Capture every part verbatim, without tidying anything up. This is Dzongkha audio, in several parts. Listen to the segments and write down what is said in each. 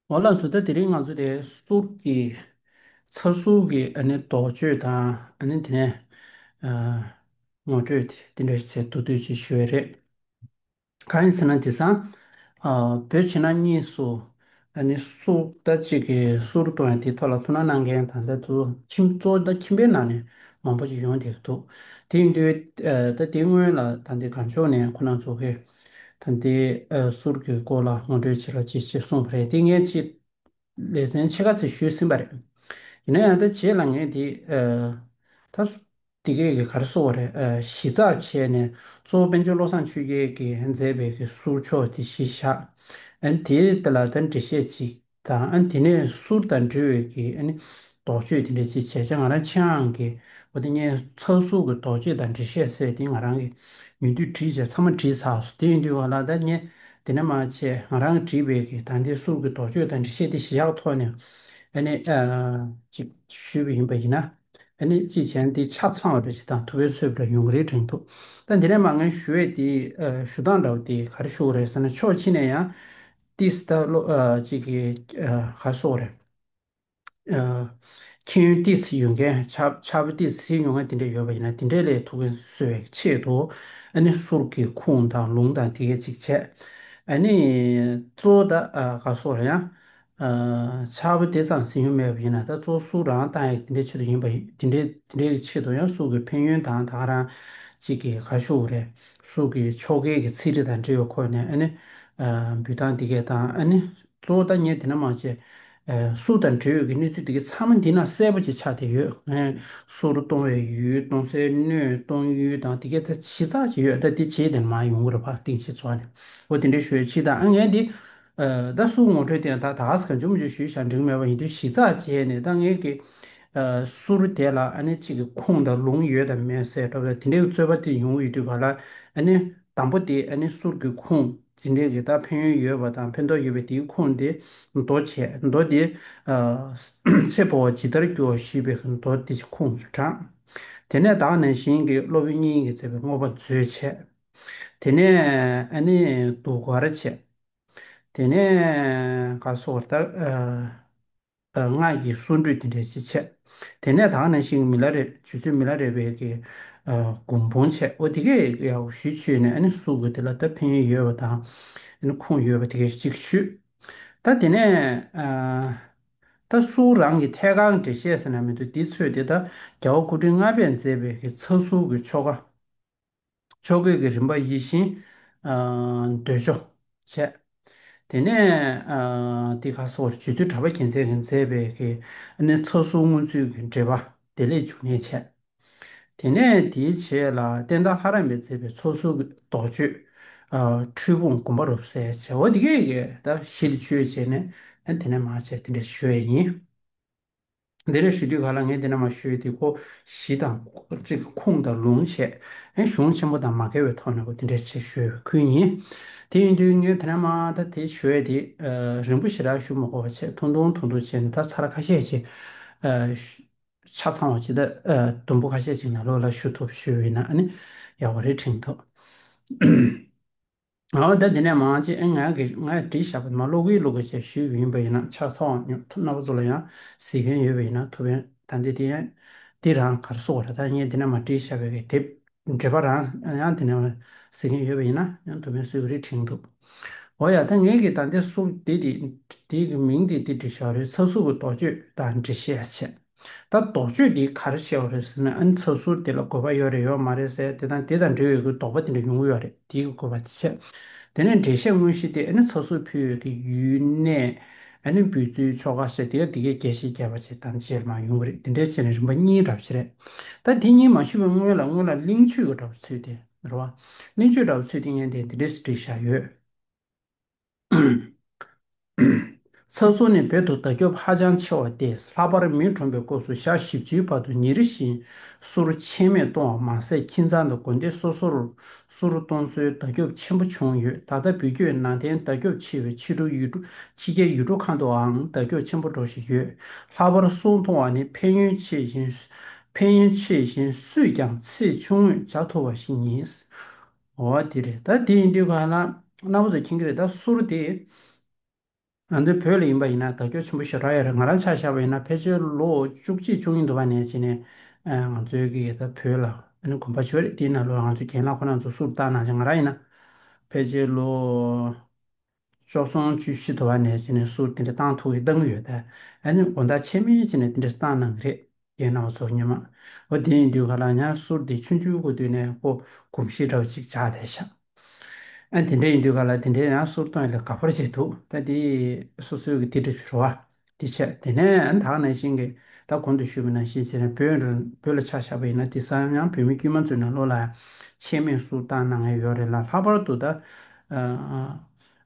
འོ་ལགས་སོ། ད་དེ་རིང་ང་ཚོ་དེ་གསུར་གྱི་ཚ་གསུར་གྱི་ཨ་ནི་དོགས་གཅོད་དང་ཨ་ནི་དེ་ནས་ཨ་ངོ་སྤྲོད་དེ་འདྲ་ཞིག་མདོར་བསྡུས་ཅིག་ཞུ་ཡ་རེད། གང་ཡིན་ཟེར་ན་དེང་སང་ཨ་བོད་ཕྱི་ནང་གཉིས་སུ་ཨ་ནི་གསུར་ད་གཅིག་གི་གསུར་གཏོང་ཡ་དེའི་ཐོག་ལ་ཐུགས་སྣང་གནང་མཁན་ད་ལྟ་ཚུར་ཁྱིམ་གཙོ་བོ་ད་ཁྱིམ་པའི་ནང་ནས་མང་པོ་ཞིག་ཡོང་བསྡད་ཀྱི་འདུག་དེ་ཡིན་དུས་ཨ་ད་དེའི་སྔོན་ལ་ད་འདི་གངས་ལྗོངས་ནས་ཁོ་རང་ཚོ་གི་ད་འདི་ཨ་གསུར་གྱི་སྐོར་ལ་ངོ་སྤྲོད་བྱེད་རོགས་གྱིས་ཞེས་གསུངས་པ་རེད། དེ་ངས་ཅིག་ལེ་ཚན་ཕྱེད་ཀ་ཙམ་ཞུས་ཟིན་པ་རེད། ཡིན་ན་ཡང་ད་རྗེས་ལ་ངས་འདི་ཨ་ད་འདི་གས་ཀྱི་ག་རེ་ཟེར་དགོས་རེད། ཨ་གཞི་རྩ་བྱས་ནས་གཙོ་བོ་དཔལ་འབྱོར་བློ་བཟང་ཆོས་རྒྱན་གྱིས་མཛད་པའི་གི་གསུར་ཆོག་དེ་གཞི་བཞག་ཨ་ནི་དེའི་ཐད་ལ་ད་འགྲེལ་བཤད་ཅིག་དང་། ཨ་ནི་དེ་ནས་གསུར་དང་འབྲེལ་བའི་གི་ཨ་ནི་དོགས་གཅོད་དེ་འདྲ་ཅིག་བྱས་ཙང་། ང་རང་ཆེད་ཨང་གི་འོ་དེ་ངས་ཚ་གསུར་གྱི་དོགས་གཅོད་དང་འགྲེལ་བཤད་ཟེར་དེ་ང་རང་གི་ཉུང་བསྡུས་བྲིས་བྱས་ཚང་མ་བྲིས་ཚར་སོང་། དེ་ཡིན་དུས་ག་ལ་ད་ངས་དེ་ནས་མར་བྱས་ང་རང་བྲིས་པའི་གི་ད་འདི་གསུར་གྱི་དོགས་གཅོད་དང་འགྲེལ་བཤད་དེ་གཞི་བཞག་ཐོག་ནས་ཨ་ནི་ཨ་ཅིག་ཞུས་པ་ཡིན་པ་ཡིན་ན། ཨ་ནི་ཅིག་བྱས་ན་དེ་ཆ་ཚང་བ་འདྲ་ཞིག་དང་ཐུགས་ཕན་གསོས་པ་འདྲ་ཡོང་གི་རེད་དྲན་འདུག་ད་འདི་ནས་མར་ངས་ཞུ་ཡས་དེ་ཨ་ཞུ་སྟངས་འདྲ་བོ་དེ་ག་རེ་ཞུ་དགོས་རེད་ཟེར་ན། ཕྱོགས་གཅིག་ནས་ཡང་ཏིས་ད་ལོ་ཨ་ཅིག་གི་ཨ་ག་རེ་ཟེར་དགོས་རེད། ཨ་མཁྱེན་ཡོན་ཏོག་ཙམ་ཡོད་མཁན། ཕྱག་ཕྱག་དཔེ་ཏོག་ཙམ་གཟིགས་མྱོང་མཁན་དེ་འདྲ་ཡོད་པ་ཡིན་ན་དེ་འདྲ་ལ་ཐུགས་ཕན་གསོས་པའི་ཆེད་དུ་ཨ་ནི་གསུར་གྱི་ཁུངས་དང་ལུང་དང་དེ་གས་ཅིག་བྱས། ཨ་ནི་གཙོ་བོ་ད་ཨ་ག་རེ་ཟེར་དགོས་རེད། ཡང་ཨ་ཕྱག་དཔེ་དེ་ཙམ་གཟིགས་མྱོང་མེད་པ་ཡིན་ན་ད་གཙོ་བོ་གསུར་རང་བཏང་ཡས་དེ་འདྲའི་ཆེད་དུ་ཡིན་པ་ཡིན། དེ་འདྲའི་དེ་འདྲའི་ཆེད་དུ་ཡང་གསུར་གྱི་ཕན་ཡོན་དང་ད་ག་རང་ཅིག་གི་ག་རེ་ཞུ་དགོས་རེད། གསུར་གྱི་ཆོ་གའི་གི་ཚིག་འགྲེལ་དང་འབྲེལ་བའི་སྐོར་ནས་ཨ་ནི་ཨ་འབུལ་སྟངས་དེ་གས་དང་། ཨ་ནི་གཙོ་བོ་ད་ངས་དེ་ནས་མར་བྱས་ཨ་གསུར་དང་འབྲེལ་ཡོད་ཀྱི་གནས་ཚུལ་དེ་གའི་ཚང་མ་འདི་ན་གསལ་པོ་ཅིག་ཆགས་བསྡད་ཡོད། ཨ་གསུར་གཏོང་བའི་ཡུལ། གཏོང་སའི་སྣོད། གཏོང་ཡུལ་དང་དེ་གའི་ད་གཞི་རྩ་ཅིག་ཡོད། ད་དེ་རྗེས་དེ་ནས་མར་ཡོང་གི་རེད་པ། གཏིང་ཤིང་ཚོ་ནས་འོ་དེ་འདྲའི་ཞུ་ཡས་ཅིག་དང་། ཨ་ངས་འདི་ཨ་ད་གསུར་ངོ་སྤྲོད་དེ་ད་ད་ག་ས་གང་བྱུང་མི་བྱུང་ཞུས་བཞག་འགྲིག་མེད་པ་ཡིན་དུས། གཞི་རྩ་བྱས་ནས་ད་ངས་ཀྱི་ཨ་གསུར་དེ་ལ་ཨ་ནི་གཅིག་གི་ཁུངས་དང་ལུང་ཡོད་དང་མེད་ཟེར་འདྲ་བ་དེ་འདྲའི་རྩོད་པ་དེ་ཡོང་གི་ཡོད་དུས་ག་ལ། ཨ་ནི་དང་པོ་དེ་ཨ་ནི་གསུར་གྱི་ཁུངས་འཛིན་གྲྭའི་གི་ད་ཕན་ཡོན་ཡོད་པ་དང་ཕན་ཐོགས་ཡོད་པའི་དེའི་ཁུངས་དེ་མདོ་བྱས། མདོ་དེ་ཨ་ཚེ་འཕོ་བ་ཇི་ལྟར་འགྱུར་བ་ཞུས་པའི་གི་མདོ་དེ་ཁུངས་སུ་དྲངས། དེ་ནས་ད་ག་ནང་བཞིན་གྱི་སློབ་དཔོན་དབྱིག་གཉེན་གྱིས་མཛད་པའི་མངོན་པ་མཛོད་བྱས། དེ་ནས་ཨ་ནི་གདུགས་དཀར་བྱས། དེ་ནས་ག་རེ་ཟེར་དགོས་རེད། ད་ཨ་ཨ་སྔགས་ཀྱི་གསུང་སྒྲོས་དེ་འདྲ་ཞིག་བྱས། དེ་ནས་ད་ག་ནང་བཞིན་མི་ལ་རས། རྗེ་བཙུན་མི་ལ་རས་པའི་གི་ཨ་མགུར་འབུམ་བྱས། འོ་དེ་གས་ཡག་ཞུས་ཞུས་ནས་ཨ་ནི་གསུར་གྱི་དེ་ལ་ད་ཕན་ཡོན་ཡོད་པ་དང་ཨ་ནི་ཁུངས་ཡོད་པ་དེ་གས་ཅིག་ཞུས། ད་དེ་ནས་ཨ་ད་གསུར་རང་གི་ཐད་ཀར་འགྲེལ་བཤད་ཟེར་ན་མི་འདུག་འདི་ཚོས་དེ་ད་རྒྱལ་བ་སྐུ་ཕྲེང་ལྔ་པས་མཛད་པའི་གི་ཚ་གསུར་གྱི་ཆོ་ག་ཆོ་གའི་གི་རིམ་པ་ཡིད་བཞིན་ཨ་འདོད་འཇོ་བྱས། དེ་ནས་ཨ་དེ་ག་རེ་ཟེར་དགོས་རེད། རྗེ་བཙུན་གྲགས་པ་རྒྱལ་མཚན་གྱིས་མཛད་པའི་གི་ཨ་ནི་ཚ་གསུར་བསྔོ་ཚུལ་གྱི་འགྲེལ་པ་བདེ་ལེགས་འབྱུང་གནས་བྱས། དེ་ནས་དེའི་རྗེས་ལ་བསྟན་དར་ལྷ་རམས་པས་མཛད་པའི་ཚ་གསུར་གྱི་དོགས་གཅོད། ཨ་འཁྲུལ་སྤོང་དགོངས་པ་རབ་གསལ་བྱས། འོ་དེ་གས་ཀྱི་ད་གཞི་ལ་བཅོལ་བྱས་ནས་ཨ་དེ་ནས་མར་བྱས་དེ་འདྲ་ཞུ་ཡས་ཡིན། འདི་འདྲ་ཞུ་དུས་ག་ལ་ངས་འདི་ནས་མར་ཞུ་ཡས་དེ་ཁོ་གཞི་དང་གཅིག་ཁུངས་དང་ལུང་བྱས། ཨེ་གཞུང་ཆེན་པོ་དང་མ་འགལ་བའི་ཐོག་ནས་ཁོ་འདི་འདྲ་བྱས་ཞུ་ཡས་ཁུལ་ཡིན། དེ་ཡིན་དུས་ངས་དེ་ནས་མར་ད་དེ་ཞུ་ཡས་དེ་ཨ་རིང་པོ་ཞེ་དྲག་ཞུ་མ་དགོས་པ་བྱས། ཐུང་ཐུང་ཐུང་ཐུང་བྱས་ནས་ད་ཚར་ཁ་ཤས་ཤིག་ཨ་ཆ་ཚང་བ་ཅིག་ད་ཨ་དུམ་བུ་ཁ་ཤས་ཤིག་ནང་ལོགས་ལ་ཞུ་ཐུབ་ཞུ་ཡས་ཡིན་ན་ཨ་ནི་ཡག་པོ་རེད་དྲན་འདུག་ཨ་ད་འདི་ནས་མར་ཅིག་ཨེ་ང་གི་ང་བྲིས་བཞག་པ་མར་ཀློག་གི་ཀློག་གི་བྱས་ཞུས་པ་ཡིན་པ་ཡིན་ན་ཆ་ཚང་བ་ཉོ་ཐུབ། རྣམ་པ་ཚོ་ལ་ཡང་གཟིགས་མཁན་ཡོད་པ་ཡིན་ན་ཐུགས་ཕན་ད་འདི་དེ་ཡང་འདི་རང་ག་རེ་ཟེར་དགོས་རེད། ད་ངས་འདི་ནས་མར་བྲིས་བཞག་པའི་གི་དེབ་འགྲེལ་པ་རང་ཡང་འདི་ནས་གཟིགས་མཁན་ཡོད་པ་ཡིན་ན་ཡང་ཐུགས་ཕན་གསོས་ཀྱི་རེད་དྲན་འདུག་འོ་ཡ། ད་ངས་གི་ད་འདི་གསུར་འདི་དེ་དེའི་གི་མིང་དེ་འདི་བྲིས་བཞག་པ་རེད། ཚ་གསུར་གྱི་དོགས་གཅོད་དང་འགྲེལ་བཤད་བྱས། ད་དོགས་གཅོད་འདི་ག་རེ་བཤད་པ་རེད་ཟེར་ན། ཨ་ནི་ཚ་གསུར་དེ་ལ་དགོས་པ་ཡོད་རེད་ཡོད་མ་རེད་ཟེར་དེ་དང་དེ་དང་འབྲེལ་བའི་གི་དོགས་པ་དེ་འདྲ་ཡོང་གི་ཡོད་རེད། དེའི་གི་དགོས་པ་དེ་བྱས། དེ་ནས་འགྲེལ་བཤད་དངོས་གཞི་དེ་ཨ་ནི་ཚ་གསུར་ཕུལ་བའི་གི་ཡུལ་གནས། ཨ་ནི་འབུལ་ཚུལ་ཆོ་ག་བཤད་དེ་ག་དེ་གའི་རྒྱས་བཤད་རྒྱས་པ་བྱས་དང་རྗེས་མ་ཡོང་གི་རེད། དེ་འདྲའི་བྱས་ནས་རིམ་པ་གཉིས་འདྲ་བ་ཞིག་རེད། ད་དེ་གཉིས་མ་ཞུས་པའི་སྔོན་ལ་སྔོན་ལ་གླེང་བརྗོད་ཀྱི་འདྲ་བ་ཚུལ་དེ་རེད་བ། གླེང་བརྗོད་འདྲ་བ་ཚུལ་དེ་ངས་དེ་འདི་འདྲས་བྲིས་བཞག་ཡོད། ཚ་གསུར་ནི་བོད་དུ་བརྡབ་སྐྱོབ་ཧ་ཅང་ཆེ་བ་སྟེ། ལྷག་པར་མི་གྲོངས་པའི་སྐབས་སུ་ཞག་བཞི་བཅུའི་བར་དུ་ཉིན་རེ་བཞིན་གསུར་ཆད་མེད་གཏོང་བ་མ་ཟད། ཁྱིམ་ཚང་དང་དགོན་སྡེ་སོ་སོར་གསུར་གཏོང་སྲོལ་བརྡབ་སྐྱོབ་ཆེན་པོ་བྱུང་ཡོད། ད་ལྟ་བོད་བརྒྱུད་ནང་བསྟན་བརྡབ་སྐྱོབ་ཆེ་བའི་ཕྱི་དྲོ་ཡུལ་གྲུ་ཕྱི་རྒྱལ་ཡུལ་གྲུ་ཁག་ཏུའང་བརྡབ་སྐྱོབ་ཆེན་པོ་འགྲོ་བཞིན་ཡོད། ལྷག་པར་གསུར་གཏོང་བ་ནི་ཕན་ཡོན་ཆེ་ཞིང་ཕན་ཡོན་ཆེ་ཞིང་སུས་ཀྱང་ཚེགས་ཆུང་ངུས་བྱ་ཐུབ་པ་ཞིག་ཡིན། འོ་དེ་རེད། ད་དེ་ཡིན་དུས་ག་ལ་རྣམ་པ་ཚོ་མཁྱེན་གྱི་རེད། ད་གསུར་དེ་ ང་ཚོའི་བོད་ལ་ཡིན་པ་ཡིན་ན་དར་ཁྱབ་ཆེན་པོ་ཞེ་དྲག་ཡོད་རེད། ང་རང་ཆ་བཞག་པ་ཡིན་ན་ཕལ་ཆེར་ལོ་བཅུ་གཅིག་བཅུ་གཉིས་འདྲ་བ་ནས་བྱས་ནས་ཨ་ང་ཚོའི་གི་ད་བོད་ལ་ཨ་ནི་དགོན་པ་ཡོད་རེད། དེའི་ནང་ལོགས་ང་ཚོའི་རྒན་ལགས་ཁོ་རང་ཚོ་གསུར་བཏང་གནང་བྱས། ང་རང་ཡིན་ན་ཕལ་ཆེར་ལོ་བཅུ་གསུམ་བཅུ་བཞི་འདྲ་བ་ནས་བྱས་ནས་གསུར་དེ་འདྲ་བཏང་ཐུབ་ཀྱི་བཏང་གི་ཡོད་དེ། ཨ་ནི་དགོང་དག་ཆད་མེད་བྱས་ནས་དེ་འདྲ་བཏང་གནང་གི་རེད། རྒན་རྣམ་པ་ཚོ་སྔོན་མ། འོ་དེ་ཡིན་དུས་ག་ལ་ཡང་གསུར་དེ་ཆུང་ཆུང་གི་དུས་ནས་ཁོ་གོམས་གཤིས་འདྲ་བ་ཅིག་ཆགས་བསྡད་ཤག་ཨ་དེ་འདྲ་ཡིན་དུས་ག་ལ་དེ་འདྲའི་ཡང་གསུར་གཏོང་ཡ་ལ་དགའ་པོ་བྱེད་འདུག་ད་དེ་སོ་སོའི་གི་དེ་འདྲ་རེད་བ། དེ་བྱས་དེ་ནས་ཨ་ད་ག་ནང་བཞིན་གི་ད་གོང་དུ་ཞུས་པ་ནང་བཞིན་བྱས་ནས་བོད་རང་བོད་ལ་ཆ་བཞག་པ་ཡིན་ན་དེང་སང་ཡང་བོད་མི་དཀྱུས་མ་ཚོའི་ནང་ལོགས་ལ་ཆད་མེད་གསུར་བཏང་གནང་མཁན་ཡོད་རེད་ལ། ལྷག་པར་དུ་ད་ཨ་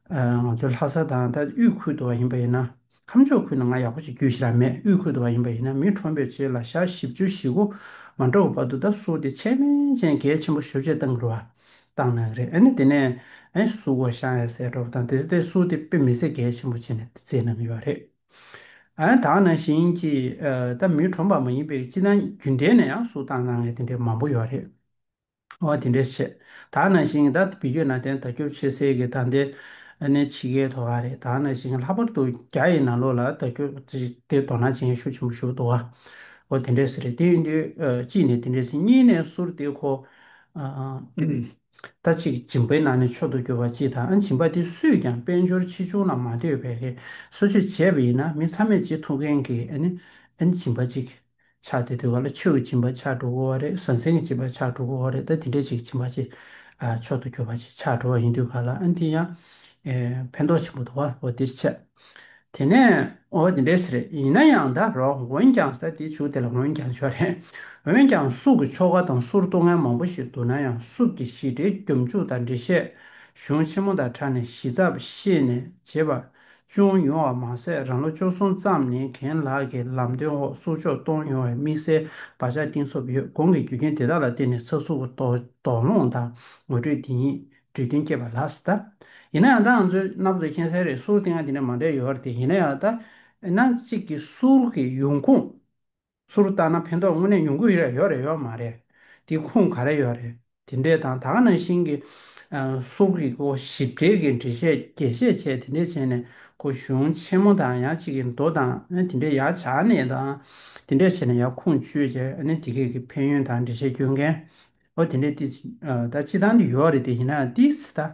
ཨ་ང་ཚོའི་ལྷ་ས་དང་ད་དབུས་ཁུལ་དུ་བ་ཡིན་པ་ཡིན་ན། ཁམས་ཕྱོགས་ཁུལ་ནང་ང་ཡག་པོ་ཞིག་རྒྱུས་ཞེ་དྲག་མེད། དབུས་ཁུལ་དུ་བ་ཡིན་པ་ཡིན་ན་མི་གྲོངས་པའི་རྗེས་ལ་ཞག་བཞི་བཅུ་ཞེ་དགུ་མ་འགྲོ་བར་དུ་ད་གསུར་དེ་ཆད་མེད་ཅན་གལ་ཆེན་པོ་ཞེ་པོ་ཅིག་བཏང་གི་རེད་བ། བཏང་གནང་གི་རེད། ཨ་ནི་དེ་ནས་ཨ་ནི་གསུར་འཁོར་བཤམས་ཡ་ཟེར་འདྲ་བོ་དང་དེ་ཚོ་དེ་གསུར་དེ་དཔེ་མི་སྲིད་གལ་ཆེན་པོ་བྱས་ནས་བརྩི་གནང་གི་ཡོད་རེད། ཨ་ནི་ད་ག་ནང་བཞིན་གྱི་ཨ་ད་མི་གྲོངས་པ་མ་ཡིན་པའི་སྤྱིར་བཏང་རྒྱུན་ལྡན་ནས་ཡང་གསུར་བཏང་གནང་མཁན་དེ་འདྲའི་མང་པོ་ཡོད་རེད། འོ་དེ་འདྲས་བྱས། ད་ག་ནང་བཞིན་ད་བོད་བརྒྱུད་ནང་བསྟན་དར་ཁྱབ་ཆེ་སའི་གི་ད་ལྟའི་ཨ་ནི་ཕྱི་རྒྱལ་དུ་བ་རེད། ད་ག་ནང་བཞིན་ལྷག་པར་དུ་རྒྱ་ཡི་ནང་ལོགས་ལ་དར་ཁྱབ་ཅིག་དེ་དོ་སྣང་བྱེད་མཁན་ཤུགས་ཆེན་པོ་ཞིག་འདུག་བ། འོ་དེ་འདྲས་རེད། དེ་ཡིན་དུས་ཨ་གཅིག་ནས་དེ་འདྲས་ཟེར། གཉིས་ནས་གསུར་དེ་ཁོ་ཨ་ཨ་ད་ཅིག་སྦྱིན་པའི་ནང་ནས་མཆོག་ཏུ་གྱུར་པ་གཅིག་དང་། ཨ་སྦྱིན་པ་དེ་སུས་ཀྱང་དཔལ་འབྱོར་ཆེ་ཆུང་ལ་མ་ལྟོས་པའི་གི་སོ་སོས་བྱས་པ་ཡིན་ན་མི་ཚང་མས་བྱེད་ཐུབ་མཁན་གྱི་ཨ་ནི་ཨ་ནི་སྦྱིན་པ་གཅིག་ཆགས་བསྡད་དུས་ག་ལ་ཆོས་ཀྱི་སྦྱིན་པ་ཆགས་འགྲོ་གི་ཡོད་རེད། ཟང་ཟིང་གི་སྦྱིན་པ་ཆགས་འགྲོ་གི་ཡོད་རེད། ད་དེ་འདྲའི་ཅིག་སྦྱིན་པ་ཅིག་ཨ་མཆོག་ཏུ་གྱུར་པ་ཅིག་ཆགས་འགྲོ་བ་ཡིན་དུས་ག་ལ་ཨ་ནི་དེ་ཡང་ཨེ་ཕན་ཐོགས་ཆེན་པོ་འདུག་བ། འོ་དེ་བྱས། དེ་ནས་འོ་དེ་འདྲས་རེད། ཡིན་ན་ཡང་ད་རོ་འོན་ཀྱང་ཟེར་དེ་ཆུ་དེ་ལ་འོན་ཀྱང་ཆོག་རེད། འོན་ཀྱང་གསུར་གྱི་ཆོ་ག་དང་གསུར་གཏོང་མཁན་མང་པོ་ཞིག་འདུག་ན་ཡང་། གསུར་གྱི་བཞེས་སྒྲའི་སྐྱབས་འཇུག་དང་འགྲེལ་བཤད་གཞུང་ཆེན་མོ་དང་སྦྲགས་ནས་གཞི་རྩར་བཤད་ནས་བྱེད་པ་ཅུང་ཉུང་བ་མ་ཟད། རང་ལོ་བཅུ་གསུམ་ཙམ་ནས་རྒན་ལགས་ཀྱི་ལམ་སྟོན་འོག་གསུར་ཆོག་གཏོང་ཡོང་བའི་དམིགས་བསལ་བག་ཆགས་གཏིང་ཟབ་ཡོད། གོང་གི་རྒྱུ་རྐྱེན་དེ་དག་ལ་བརྟེན་ནས་ཚ་གསུར་གྱི་དོགས་དོགས་སློང་དང་ངོ་སྤྲོད་འདི་ཉིད་འབྲི་དོན་བསྐྱེད་པ་ལགས་ད། ཡིན་ན་ཡང་ད་ང་ཚོས་རྣམ་པ་ཚོས་མཁྱེན་གསལ་རེད། གསུར་དེ་སྔ་དེ་འདྲ་མ་འདྲ་ཡོད་རེད་དེ། ཡིན་ན་ཡང་ད་ཨ་ནི་གཅིག་གི་གསུར་གྱི་ཡོང་ཁུངས། གསུར་བཏང་ན་ཕན་ཐོགས་དངོས་གནས་ཡོང་གི་ཡོད་རེད་ཡོད་རེད་ཡོད་མ་རེད། དེའི་ཁུངས་ག་རེ་ཡོད་རེད། དེ་འདྲས་དང་ད་ག་ནང་བཞིན་གྱི་ཨ་གསུར་གྱི་གོ་ཞིབ་ཕྲའི་གི་འགྲེལ་བཤད་རྒྱས་བཤད་བྱས་དེ་འདྲས་བྱས་ནས་གོ་གཞུང་ཆེན་མོ་དང་ཡང་གཅིག་གི་མདོ་དང་ཨ་དེ་འདྲས་ཡར་སྦྱར་ནས་དང་དེ་འདྲས་བྱས་ནས་ཡར་ཁུངས་བཅོལ་བྱས། ཨ་ནི་དེ་གས་ཀྱི་ཕན་ཡོན་དང་འགྲེལ་བཤད་སྐྱོན་མཁན། འོ་དེ་འདྲས་དེ་ཨ་ད་སྤྱིར་བཏང་དེ་ཡོད་རེད་དེ། ཡིན་ན་ཏིས་ད་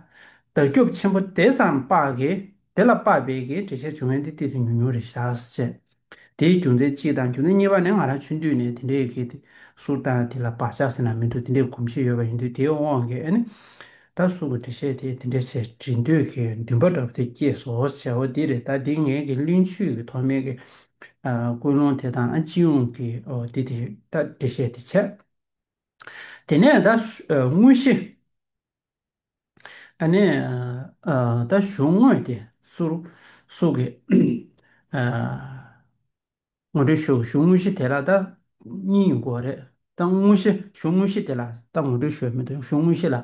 དར་ཁྱབ་ཆེན་པོ་དེ་ཙམ་དཔག་གི་དེ་ལ་དཔག་པའི་གི་འགྲེལ་བཤད་བྱུང་མཁན་དེ་ཏིས་ཉུང་ཉུང་རེད་ཤག་ཟེར་བྱས། དེའི་རྒྱུ་མཚན་གཅིག་དང་། རྒྱུ་མཚན་གཉིས་པ་ནི་ང་རང་ཆུང་དུས་ནས་དེ་འདྲའི་གི་གསུར་བཏང་དེ་ལ་བག་ཆགས་ཟེར་ན་མི་འདུག་དེ་འདྲའི་གོམས་གཤིས་ཡོད་པ་ཡིན་དུས་དེའི་དབང་གིས་ཨ་ནི་ད་གསུར་གྱི་འགྲེལ་བཤད་དེ་དེ་འདྲའི་བྱས་འབྲི་འདོད་ཀྱི་འདུན་པ་འདྲ་པོ་དེ་སྐྱེས་སོ་ཟེར་བ་དེ་རེད། ད་དེ་ངེད་ཀྱི་གླིང་ཆོས་ཀྱི་ཐོག་མའི་གི་ཨ་ཀུན་སློང་དེ་དང་ཨ་སྤྱི་ཡོངས་ཀྱི་འོ་དེ་དེ་ད་འགྲེལ་བཤད་དེ་བྱས། དེ་ནས་ད་ཨ་དངོས་གཞི། ཨ་ནི་ཨ་ད་གཞུང་དངོས་དེ་གསུར་གསུར་གྱི་ཨ་ངོ་སྤྲོད་ཞུ་གཞུང་དངོས་གཞི་དེ་ལ་ད་གཉིས་ཡོང་གི་ཡོད་རེད། ད་དངོས་གཞི་གཞུང་དངོས་གཞི་དེ་ལ་ད་ངོ་སྤྲོད་ཞུ་ཡ་མི་འདུག་གཞུང་དངོས་གཞི་ལ།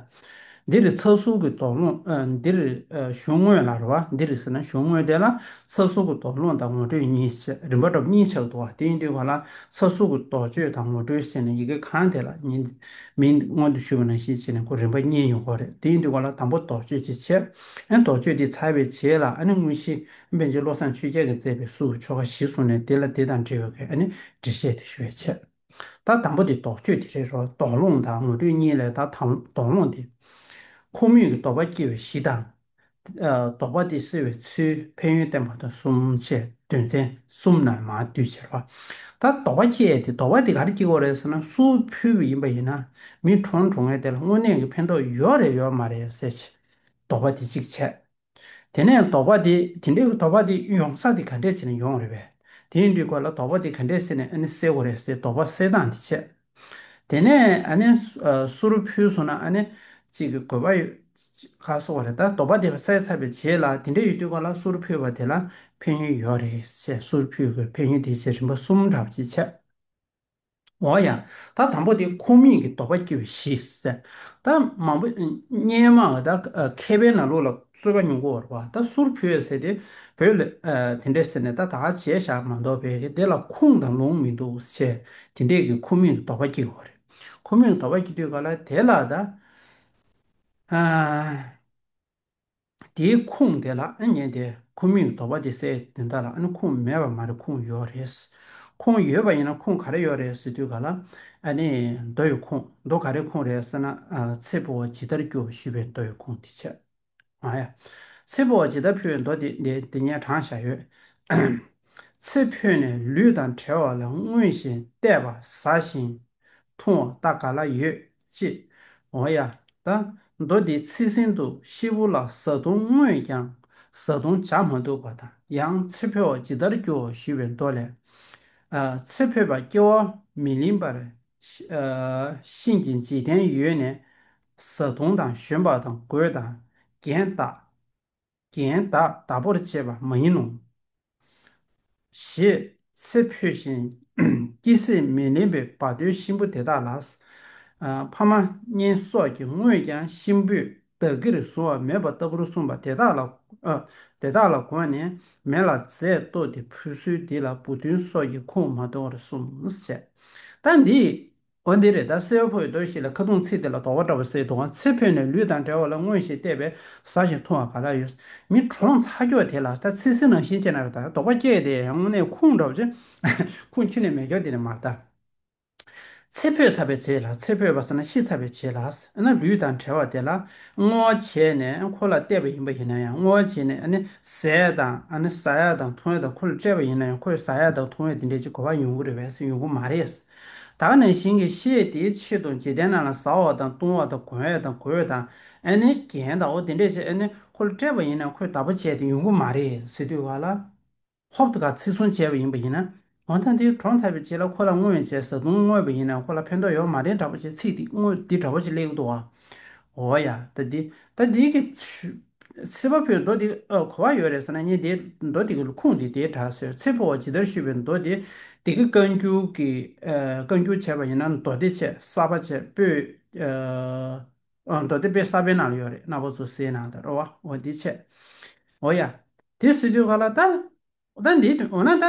འདིར་ཚ་གསུར་གྱི་དོགས་སློང་ཨ་འདིར་ཨ་གཞུང་དངོས་ལ་རེད་བ། འདིར་ཟེར་ན་གཞུང་དངོས་དེ་ལ་ཚ་གསུར་གྱི་དོགས་སློང་དང་ངོ་སྤྲོད་གཉིས་བྱས། རིམ་པ་འདྲ་པོ་གཉིས་ཆགས་འདུག་བ། དེ་ཡིན་དུས་ག་ལ་ཚ་གསུར་གྱི་དོགས་གཅོད་དང་ངོ་སྤྲོད་ཟེར་ནས་ཡི་གེ་གང་དེ་ལ་ཉིན་མིང་སྔོན་དུ་ཞུས་པ་ནང་བཞིན་བྱས་ནས་ཁོ་རིམ་པ་གཉིས་ཡོང་གི་ཡོད་རེད། དེ་ཡིན་དུས་ག་ལ་དང་པོ་དོགས་གཅོད་ཅིག་བྱས། ཨ་ནི་དོགས་གཅོད་དེ་ཚར་བའི་རྗེས་ལ་ཨ་ནི་དངོས་གཞི་པཎ་ཆེན་བློ་བཟང་ཆོས་རྒྱལ་གྱིས་མཛད་པའི་གསུར་གྱི་ཆོ་ག་གཞི་བཟུང་ནས་དེ་ལ་དེ་དང་འབྲེལ་བའི་གི་ཨ་ནི་འགྲེལ་བཤད་དེ་ཞུ་ཡ་བྱས། ད་དང་པོ་དེ་དོགས་གཅོད་དེ་རེད་རོ། དོགས་སློང་དང་ངོ་སྤྲོད་གཉིས་ལས་ད་དང་དོགས་སློང་དེ། ཁོ་མོས་ཀྱི་དོགས་པ་སྐྱེ་བའི་གཞི་དང་། ཨ་དོགས་པ་དེ་སེལ་བའི་ཚུལ། ཕན་ཡོན་བསྟན་པ་དང་གསུམ་བཅས་དོན་ཚན་གསུམ་ནང་མར་བསྡུས་བྱས་པ། ད་དོགས་པ་སྐྱེ་ཡས་དེ་དོགས་པ་དེ་ག་རེ་སྐྱེ་གི་ཡོད་རེད་ཟེར་ན། གསུར་ཕུལ་བ་ཡིན་པ་ཡིན་ན་མི་གྲོངས་གྲོངས་ཡས་དེ་ལ་དངོས་གནས་ཀྱི་ཕན་ཐོགས་ཡོད་རེད་ཡོད་མ་རེད་ཟེར་བྱས། དོགས་པ་དེ་གཅིག་བྱས། དེ་ནས་དོགས་པ་དེ་དེ་འདྲའི་དོགས་པ་དེ་ཡོང་ས་དེ་ག་འདྲས་བྱས་ནས་ཡོང་རེད་པས། དེ་ཡིན་དུས་ག་ལ་དོགས་པ་དེ་ག་འདྲས་བྱས་ནས་ཨ་ནི་སེལ་དགོས་རེད་ཟེར་དོགས་པ་སེལ་སྟངས་དེ་བྱས། དེ་ནས་ཨ་ནི་ཨ་གསུར་ཕུལ་སོང་ན་ཨ་ནི་གཅིག་གི་དགོས་པ་ཡོད་ག་སོགས་རེད། ད་དོགས་པ་དེ་སེལ་ཚར་བའི་རྗེས་ལ་དེ་འདྲ་ཡོད་དུས་ག་ལ་གསུར་ཕུལ་བ་དེ་ལ་ཕན་ཡོན་ཡོད་རེད་ཟེར། གསུར་ཕུལ་བའི་ཕན་ཡོན་དེ་བྱས་རིམ་པ་གསུམ་འདྲ་པོ་ཅིག་བྱས། འོ་ཡ། ད་དང་པོ་དེ་ཁོ་མོས་ཀྱི་དོགས་པ་སྐྱེ་བའི་གཞི་ཟེར། ད་མང་པོ་སྔོན་མ་ད་མཁས་པའི་ནང་ལོགས་ལ་རྩོད་པ་ཉུང་གི་ཡོད་རེད་བ། ད་གསུར་ཕུལ་ཟེར་དེ་བོད་ལ་དེ་འདྲས་ཟེར་ནས་ད་ད་ག་བྱས་བཞག་མ་གཏོགས་པའི་དེ་ལ་ཁུངས་དང་ལུང་མི་འདུག་ཟེར། དེ་འདྲས་ཀྱི་ཁོ་མོས་ཀྱི་དོགས་པ་སྐྱེ་གི་ཡོད་རེད། ཁོ་མོས་ཀྱི་དོགས་པ་སྐྱེ་དུས་ག་ལ་དེ་ལ་ད་ཨ། དེའི་ཁུངས་དེ་ལ་ཨ་ནི་དེ་ཁུངས་མེད་ཀྱི་དོགས་པ་དེ་སེལ་དོན་དག་ལ་ཨ་ནི་ཁུངས་མེད་པ་མ་རེད། ཁུངས་ཡོད་རེད། ཁུངས་ཡོད་པ་ཡིན་ན་ཁུངས་ག་རེ་ཡོད་རེད་ཟེར་དུས་ག་ལ་ཨ་ནི་མདོ་ཡི་ཁུངས། མདོ་ག་རེ་ཁུངས་རེད་ཟེར་ན། ཨ། ཚེ་འཕོ་བ་ཇི་ལྟར་འགྱུར་ཞུས་པའི་མདོ་ཡི་ཁུངས་དེ་བྱས། ཨ་ཡ། ཚེ་འཕོ་བ་ཇི་ལྟར་འགྱུར་བའི་མདོ་དེ་འདི་འདི་ངས་དྲངས་བཞག་ཡོད། ཚེ་འཕོས་ནས་ལུས་དང་བྲལ་བ་ལ་མངོན་ཞེན་གཏད་པ་ཟ་ཞིང་འཐུང་བ་ལྟ་ག་ལ་ཡོད་ཅེས། འོ་ཡ། ད་མདོ་འདི་ཚེ་ཟིན་དུ་ཤི་བོ་ལ་བཟའ་བཏུང་བསྔོས་ཀྱང་བཟའ་བཏུང་བྱ་མ་ཐུབ་པ་དང་། ཡང་ཚེ་འཕོ་བ་ཇི་ལྟར་འགྱུར་ཞུས་པའི་མདོ་ལས། ཨ། ཚེ་འཕོས་པ་སྐྱེ་བ་མི་ལེན་པར། ཨ། ཤིང་གི་འཇིག་རྟེན་ཡོད་ནས་བཟའ་བཏུང་དང་བཞོན་པ་དང་གོས་དང་རྒྱན་དག་རྒྱན་དག་བདག་པོར་བྱེད་པ་མ་ཡིན་ནོ། ཞེས་ཚེ་འཕོས་ཤིང་སྐྱེ་སྲིད་མི་ལེན་པའི་བར་དོའི་གཤིན་པོ་དེ་དག་ལ། ཨ། ཕ་མ་གཉེན་སོགས་ཀྱིས་བསྔོས་ཀྱང་གཤིན་པོས་བདག་གིར་བཟུང་བ་མེད་པ་ལྟ་བུར་གསུངས་པ་དེ་དག་ལ། ཨ། དེ་དག་ལ་དགོངས་ནས་མེ་ལ་རྫས་གཏོར་ཏེ་ཕུལ་སྲོལ་འདི་ལ་བུ་སྟོན་སོགས་ཀྱིས་ཁུངས་མ་འདོན་པར་གསུངས་ཞེས། ད་འདི། འོ་འདི་རེད། ད་སེར་པོ་ཡི་མདོ་ཞིག་ལ་ཁ་ཐུང་ཚིག་དེ་ལ་དོགས་པ་འདྲ་བོ་ཟེར་འདུག་ག་ཚེ་འཕོས་ནས་ལུས་དང་བྲལ་བ་ལ་མངོན་ཞེན་གཏད་པས་ཟ་ཞིང་འཐུང་བ་ག་ལ་ཡོད། མི་གྲོངས་ཚར་ཀྱོག་དེ་ལ་ད་ཚེ་ཟིན་ནང་བཞིན་བྱས་ན་རེད། ད་དོགས་པ་སྐྱེས་དེ་ཡང་དངོས་གནས་ཁུངས་འདྲ་བོ་ཅིག་ཁུངས་ཁྱོན་ནས་མེད་ཀྱོག་དེ་ནས་མ་རེད་ད། ཚེ་འཕོས་ཚར་བའི་རྗེས་ལ། ཚེ་འཕོས་པ་ཟེར་ན་ཤི་ཚར་བའི་རྗེས་ལ། ཨ་ན་ལུས་དང་བྲལ་བ་དེ་ལ་བསྔོ་བ་བྱས་ནས་ཁོ་ལ་གཏད་པ་ཡིན་པ་ཡིན་ན་ཡང་། བསྔོ་བ་བྱས་ནས་ཨ་ནི་ཟས་དང་ཨ་ནི་ཟ་ཡ་དང་འཐུང་ཡ་དང་ཁོ་ལ་སྤྲད་པ་ཡིན་ན་ཡང་། ཁོས་ཟ་ཡ་དང་འཐུང་ཡ་དེ་འདྲས་ཅིག་གོ་བ་ཡོང་གི་རེད་པས་ཟེར། ཡོང་གི་མ་རེད། ད་ག་ནང་བཞིན་གྱི་ཤི་ཡས་དེའི་ཆེད་དུ་འཇིག་རྟེན་ནང་ལ་ཟ་བ་དང་བཏུང་བ་དང་གོན་ཡ་དང་གོས་དང་ཨ་ནི་རྒྱན་དང་འོ་དེ་འདྲས་བྱས་ཨ་ནི་ཁོ་ལ་སྤྲད་པ་ཡིན་ན་ཁོས་བདག་པོ་བྱས་ཏེ་ཡོང་གི་མ་རེད་ཟེར་དུས་ག་ལ། ཧོབ་ཏེ་ག་ཚེ་བཟུང་བྱས་པ་ཡིན་པ་ཡིན་ན། འོ་ད་འདི་གྲོངས་ཚར་བའི་རྗེས་ལ་ཁོ་ལ་བསྔོ་བ་བྱས་བཟའ་བཏུང་བསྔོས་པ་ཡིན་ན་ཁོ་ལ་ཕན་ཐོགས་ཡོད་མ་རེད་འདྲ་པོ་བྱས། ཚིག་འདི་དངོས་འདི་འདྲ་པོ་ཅིག་སླེབས་ཀྱི་འདུག་བ། འོ་ཡ། ད་འདི་ད་འདི་གི་ཚེ་ཚེ་འཕོ་བའི་མདོ་འདི་ཨ་གོ་བ་ཡོད་རེད་ཟེར་ན། ངས་འདི་མདོ་འདི་གི་ཁུངས་འདི་དེ་དྲངས་ཟེར། ཚེ་འཕོ་བ་ཇི་ལྟར་ཞུས་པའི་མདོ་འདི་དེ་གི་བཀའ་འགྱུར་གྱི་ཨ་བཀའ་འགྱུར་བྱས་པ་ཡིན་ན་མདོ་སྡེ་བྱས། ས་པ་བྱས། པོད་ཨ་མདོ་སྡེ་པོད་ས་པའི་ནང་ལ་ཡོད་རེད། རྣམ་པ་ཚོ་གཟིགས་གནང་དང་རེད་བ། འོ་འདི་བྱས། འོ་ཡ། དེ་ཟེར་དུས་ག་ལ་ད། ད་འདི་འོ་ན་ད་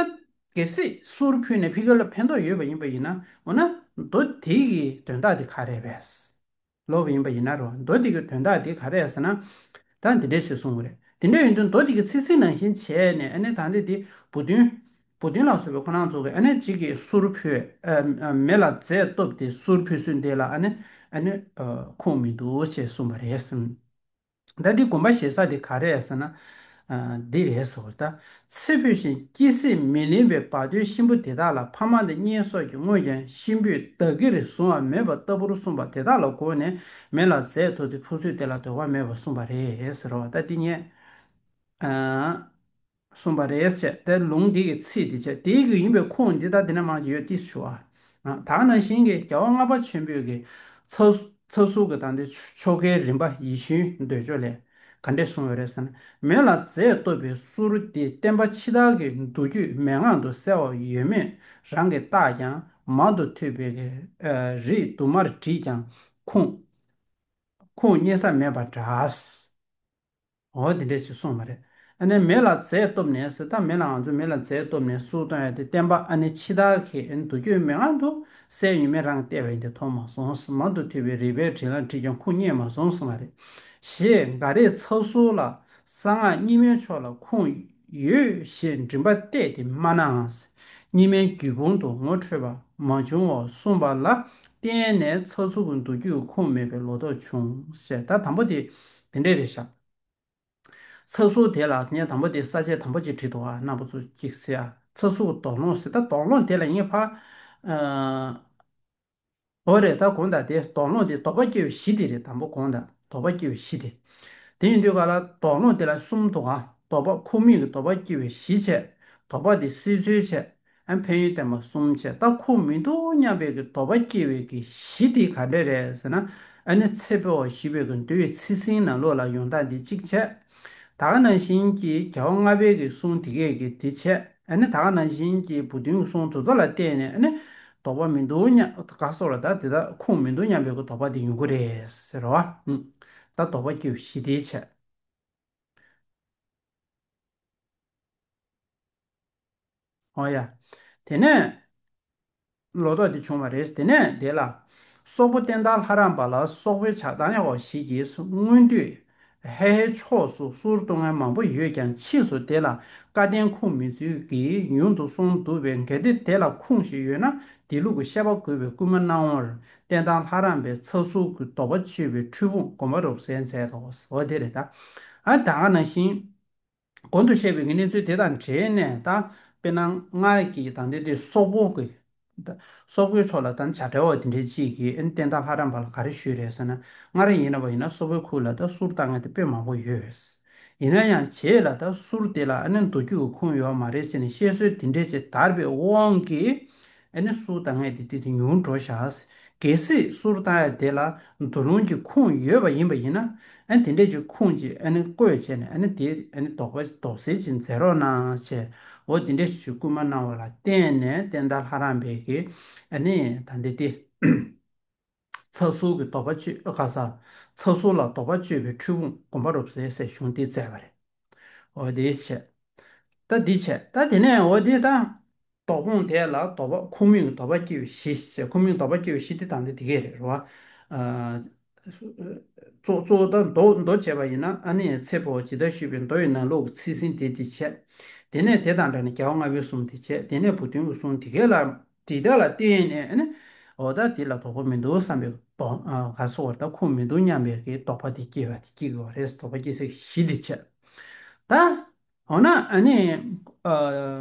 གལ་སྲིད་གསུར་ཕུལ་ནས་ཕ་གི་ལ་ཕན་ཐོགས་ཡོད་པ་ཡིན་པ་ཡིན་ན། འོ་ན་མདོ་དེ་གི་དོན་དག་དེ་ག་རེ་རེད་ལབ་པ་ཡིན་པ་ཡིན་ན་རོ། མདོ་དེ་གི་དོན་དག་དེ་ག་རེ་རེད་ཟེར་ན། ད་འདི་འདྲས་ཞེས་གསུངས་པ་རེད། དེ་འདྲ་ཡིན་དུས་མདོ་དེ་གི་ཚིག་ཟིན་ནང་བཞིན་བྱས་ནས་ཨ་ནི་ད་འདི་དེ་བུ་སྟོན་བུ་སྟོན་ལ་སོགས་པའི་ཁོ་རང་ཚོ་གི་ཨ་ནི་གཅིག་གིས་གསུར་ཕུལ། ཨ་ཨ་མེ་ལ་རྫས་གཏོར་ཏེ་གསུར་ཕུལ་སྲོལ་འདི་ལ་ཨ་ནི་ཨ་ནི་ཨ་ཁུངས་མི་འདུག་ཅེས་གསུངས་པ་རེད། ད་འདི་དགོངས་པ་བཞེས་ས་དེ་ག་རེ་རེད་ཟེར་ན། ཨ་འདི་རེད་ཟེར་བ་ད། ཚེ་འཕོས་ཤིང་སྐྱེ་སྲིད་མི་ལེན་པའི་བར་དོའི་གཤིན་པོ་དེ་དག་ལ་ཕ་མ་དང་གཉེན་སོགས་ཀྱིས་བསྔོས་ཀྱང་གཤིན་པོས་བདག་གིར་བཟུང་བ་མེད་པ་ལྟ་བུར་གསུངས་པ་དེ་དག་ལ་དགོངས་ནས་མེ་ལ་རྫས་གཏོར་ཏེ་ཕུལ་སྲོལ་དེ་ལ་དོགས་པ་མེད་པར་གསུངས་པ་རེད་ཟེར་བ་ད་འདི་ངས། ཨ། གསུངས་པ་རེད་ཟེར། དེ་ལུང་འདི་གི་ཚིག་འདི་བྱས། དེ་གི་ཡིན་པའི་ཁུངས་འདི་ད་དེ་ནས་མང་ཞིག་ཡོད་དེ་ཞུ་བ། ཨ། ད་ག་ནང་བཞིན་གྱི་རྒྱལ་བ་ལྔ་པ་ཆེན་པོས་ཀྱི་ཚ་ཚ་གསུར་གྱི་ད་འདི་ཆོ་གའི་རིམ་པ་ཡིད་བཞིན་འདོད་འཇོ་ལས་ག་འདྲས་གསུངས་ཡོད་རེད་ཟེར་ན། མེ་ལ་རྫས་གཏོར་བའི་གསུར་འདི་བསྟན་པ་ཕྱི་དར་གྱི་མདོ་རྒྱུད་མན་ངག་ཏུ་གསལ་བ་ཡོད་མེད་རང་གིས་བརྟགས་ཀྱང་། མང་དུ་ཐོས་པའི་གི་ཨ་རིགས་དུ་མར་བྲིས་ཀྱང་ཁུངས་ཁུངས་རྙེད་ས་མེད་པ་འདྲ། འོ་དེ་འདྲས་ཞིག་གསུངས་པ་རེད། ཨ་ནི་མེ་ལ་རྫས་གཏོར་ནས་ཟེར། ད་མེ་ལ་ང་ཚོ་མེ་ལ་རྫས་གཏོར་ནས་གསུར་བཏང་ཡ་དེ་བསྟན་པ་ཨ་ནི་ཕྱི་དར་གྱི་མདོ་རྒྱུད་མན་ངག་ཏུ་གསལ་ཡོད་མེད་རང་བལྟས་པ་ཡིན་ཏེ་མཐོང་མ་སོང་། མང་དུ་ཐོས་པའི་རིགས་པའི་དྲིན་ལ་བྲིས་ཀྱང་ཁུངས་རྙེད་མ་སོང་གསུངས་པ་རེད། ཞེས་འགའ་རེས་ཚ་གསུར་ལ་གསང་སྔགས་རྙིང་མའི་ཕྱོགས་ལ་ཁུངས་ཡོད་ཞེས་མགྲིན་པ་གཏད་དེ་སྨྲ་ནའང་། རྙིང་མའི་རྒྱུད་འབུམ་དུ་ངོ་འཕྲོད་པ་མ་བྱུང་བར་གསུངས་པ་ལ་བརྟེན་ནས་ཚ་གསུར་གྱི་མདོ་རྒྱུད་ཁུངས་མེད་པའི་ལོག་རྟོག་བྱུང་ཞེས། ད་དང་པོ་དེ་དེ་འདྲས་རེད་ཤག་ཚ་གསུར་དེ་ལ་ངས་དང་པོ་དེ་ས་བཅད་དང་པོ་ཅིག་བྲིས་འདུག་ཨ། རྣམ་པ་ཚོ་ཅིག་གཟིགས་ཨ། ཚ་གསུར་དོགས་སློང་ཟེར། ད་དོགས་སློང་དེ་ལ་ངས་ཕར། ཨ། འོ་རེད། ད་གོང་དག་དེ་དོགས་སློང་དེ་དོགས་པ་སྐྱེ་བའི་གཞི་དེ་རེད། དང་པོ་གོང་དག་དོགས་པ་སྐྱེ་བའི་གཞི་དེ། དེ་ཡིན་དུས་ག་ལ་དོགས་སློང་དེ་ལ་གསུམ་འདུག་ཨ། དོགས་པ་ཁུངས་མེད་ཀྱི་དོགས་པ་སྐྱེ་བའི་གཞི་བྱས། དོགས་པ་དེ་སེལ་ཚུལ་བྱས། ཨ་ཕན་ཡོན་བསྟན་པ་གསུམ་བྱས། ད་ཁུངས་མི་འདུག་སྙམ་པའི་གི་དོགས་པ་སྐྱེ་བའི་གི་གཞི་དེ་ག་འདྲ་རེད་ཟེར་ན། ཨ་ནི་ཚེ་འཕོ་བ་ཞུས་པའི་གི་མདོའི་ཚིག་ཟིན་ནང་ལོགས་ལ་ཡོང་སྟངས་འདི་གཅིག་བྱས། ད་ག་ནང་བཞིན་གྱི་རྒྱལ་བ་ལྔ་པའི་གི་གསུང་དེ་གས་ཀྱི་དེ་བྱས། ཨ་ནི་ད་ག་ནང་བཞིན་གྱི་བུ་སྟོན་གྱི་གསུང་དེ་ཚོ་ལ་བརྟེན་ནས་ཨ་ནི་དོགས་པ་མི་འདུག་སྙམ་ག་སོགས་ལ་ད་དེ་དག་ཁུངས་མི་འདུག་སྙམ་པའི་གི་དོགས་པ་དེ་ཡོང་གི་རེད་ཟེར་བ། ཨུམ། ད་དོགས་པ་སྐྱེ་བའི་གཞི་དེ་བྱས། འོ་ཡ། དེ་ནས་ལོག་རྟོག་དེ་བྱུང་བ་རེད། དེ་ནས་དེ་ལ་སོག་པོ་བསྟན་དར་ལྷ་རམས་པ་ལ་སོག་པོའི་ཇག་དང་ཡང་བ་ཞིག་གིས་སྔོན་དུས་ ཧེ་ཧེ་ཕྱོགས་སུ་གསུར་གཏོང་མཁན་མང་པོ་ཡོད་ཀྱང་ཕྱིས་སུ་དེ་ལ་བཀའ་བསྟན་ཁུངས་མེད་ཚུལ་གྱིས་ཡུན་དུ་སོང་འདུག་པས། གལ་ཏེ་དེ་ལ་ཁུངས་ཤིག་ཡོད་ན་དེ་ལུགས་ཀྱི་བཤད་པ་དགོས་པའི་སྐུལ་མ་གནང་བར་བསྟན་དར་ལྷ་རམས་པས་ཚ་གསུར་གྱི་དོགས་པ་གཅོད་པའི་འཁྲུལ་སྤོང་དགོངས་པ་རབ་གསལ་མཛད་དོ། འོ་དེ་རེད་ད། ཨ་ད་ག་ནང་བཞིན། གོང་དུ་བཤད་པའི་གནས་ཚུལ་དེ་དང་འབྲེལ་ནས་ད་དཔེར་ན་སྔར་གྱི་ད་འདི་དེ་སོག་པོ་གི་ད་སོག་པོའི་ཕྱོགས་ལ་ད་བྱ་བྲལ་བ་དེ་འདྲའི་ཅིག་གིས་ཨ་ནི་བསྟན་དར་ལྷ་རམས་པ་ལ་ག་རེ་ཞུས་རེད་ཟེར་ན། སྔར་ཡིན་ན་བ་ཡིན་ན་སོག་པོའི་ཁུལ་ལ་ད་གསུར་བཏང་མཁན་དེ་དཔེ་མང་པོ་ཡོད། ཡིན་ན་ཡང་རྗེས་ལ་ད་གསུར་དེ་ལ་ཨ་ནི་མདོ་རྒྱུད་ཀྱི་ཁུངས་ཡོད་མ་རེད་ཟེར་ནས་བཤད་སྲོལ་དེ་འདྲས་ཅིག་དར་བའི་དབང་གིས། ཨ་ནི་གསུར་བཏང་མཁན་དེ་དེ་དེ་ཉུང་འགྲོ་ཤག། གལ་སྲིད་གསུར་བཏང་ཡ་དེ་ལ་མདོ་ལུང་གི་ཁུངས་ཡོད་པ་ཡིན་པ་ཡིན་ན། ཨ་ནི་དེ་འདྲས་ཀྱི་ཁུངས་ཅིག་ཨ་ནི་བཀོད་བྱས་ནས་ཨ་ནི་དེ་ཨ་ནི་དོགས་པ་དོགས་སེལ་ཅིག་མཛད་རོགས་གནང་བྱས། འོ་དེ་འདྲས་ཞིག་སྐུལ་མ་གནང་བ་ལ་བརྟེན་ནས་བསྟན་དར་ལྷ་རམས་པའི་གི་ཨ་ནི་ད་འདི་དེ། ཚ་གསུར་གྱི་དོགས་པ་གཅོད་ཨ་ག་ས། ཚ་གསུར་ལ་དོགས་པ་གཅོད་པའི་འཁྲུལ་སྤོང་དགོངས་པ་རབ་གསལ་ཟེར་གཞུང་འདི་མཛད་པ་རེད། འོ་དེ་བྱས། ད་འདི་བྱས། ད་དེ་ནས་འོ་དེ་ད། དོགས་སྤོང་དེ་ལ་དོགས་པ་ཁུངས་མེད་ཀྱི་དོགས་པ་སྐྱེ་བའི་གཞི་ཞེས། ཁུངས་མེད་ཀྱི་དོགས་པ་སྐྱེ་བའི་གཞི་དེ་དང་དེ་དེ་གས་རེད་རོ། ཨ་གཙོ་གཙོ་བོ་ད་མདོ་མདོ་བྱས་པ་ཡིན་ན་ཨ་ནི་ཚེ་འཕོ་བ་ཇི་ལྟར་ཞུས་པའི་མདོ་ཡི་ནང་ལོགས་ཀྱི་ཚིག་ཟིན་དེ་དེ་བྱས། དེ་ནས་དེ་དང་འབྲེལ་ནས་རྒྱལ་བ་ལྔ་པའི་གསུང་དེ་བྱས། དེ་ནས་བུ་སྟོན་གྱི་གསུང་དེ་གས་ལ། དེ་དག་ལ་བརྟེན་ནས་ཨ་ནི། འོ་ད་དེ་ལ་དོགས་པ་མི་འདུག་བསམ་པའི་དོགས་ཨ་ག་སོགས་པར་ད་ཁུངས་མི་འདུག་སྙམ་པའི་གི་དོགས་པ་དེ་སྐྱེ་བ་དེ་སྐྱེ་དགོས་པ་རེད། དོགས་པ་སྐྱེ་སའི་གཞི་དེ་བྱས། ད། འོ་ན་ཨ་ནི། ཨ་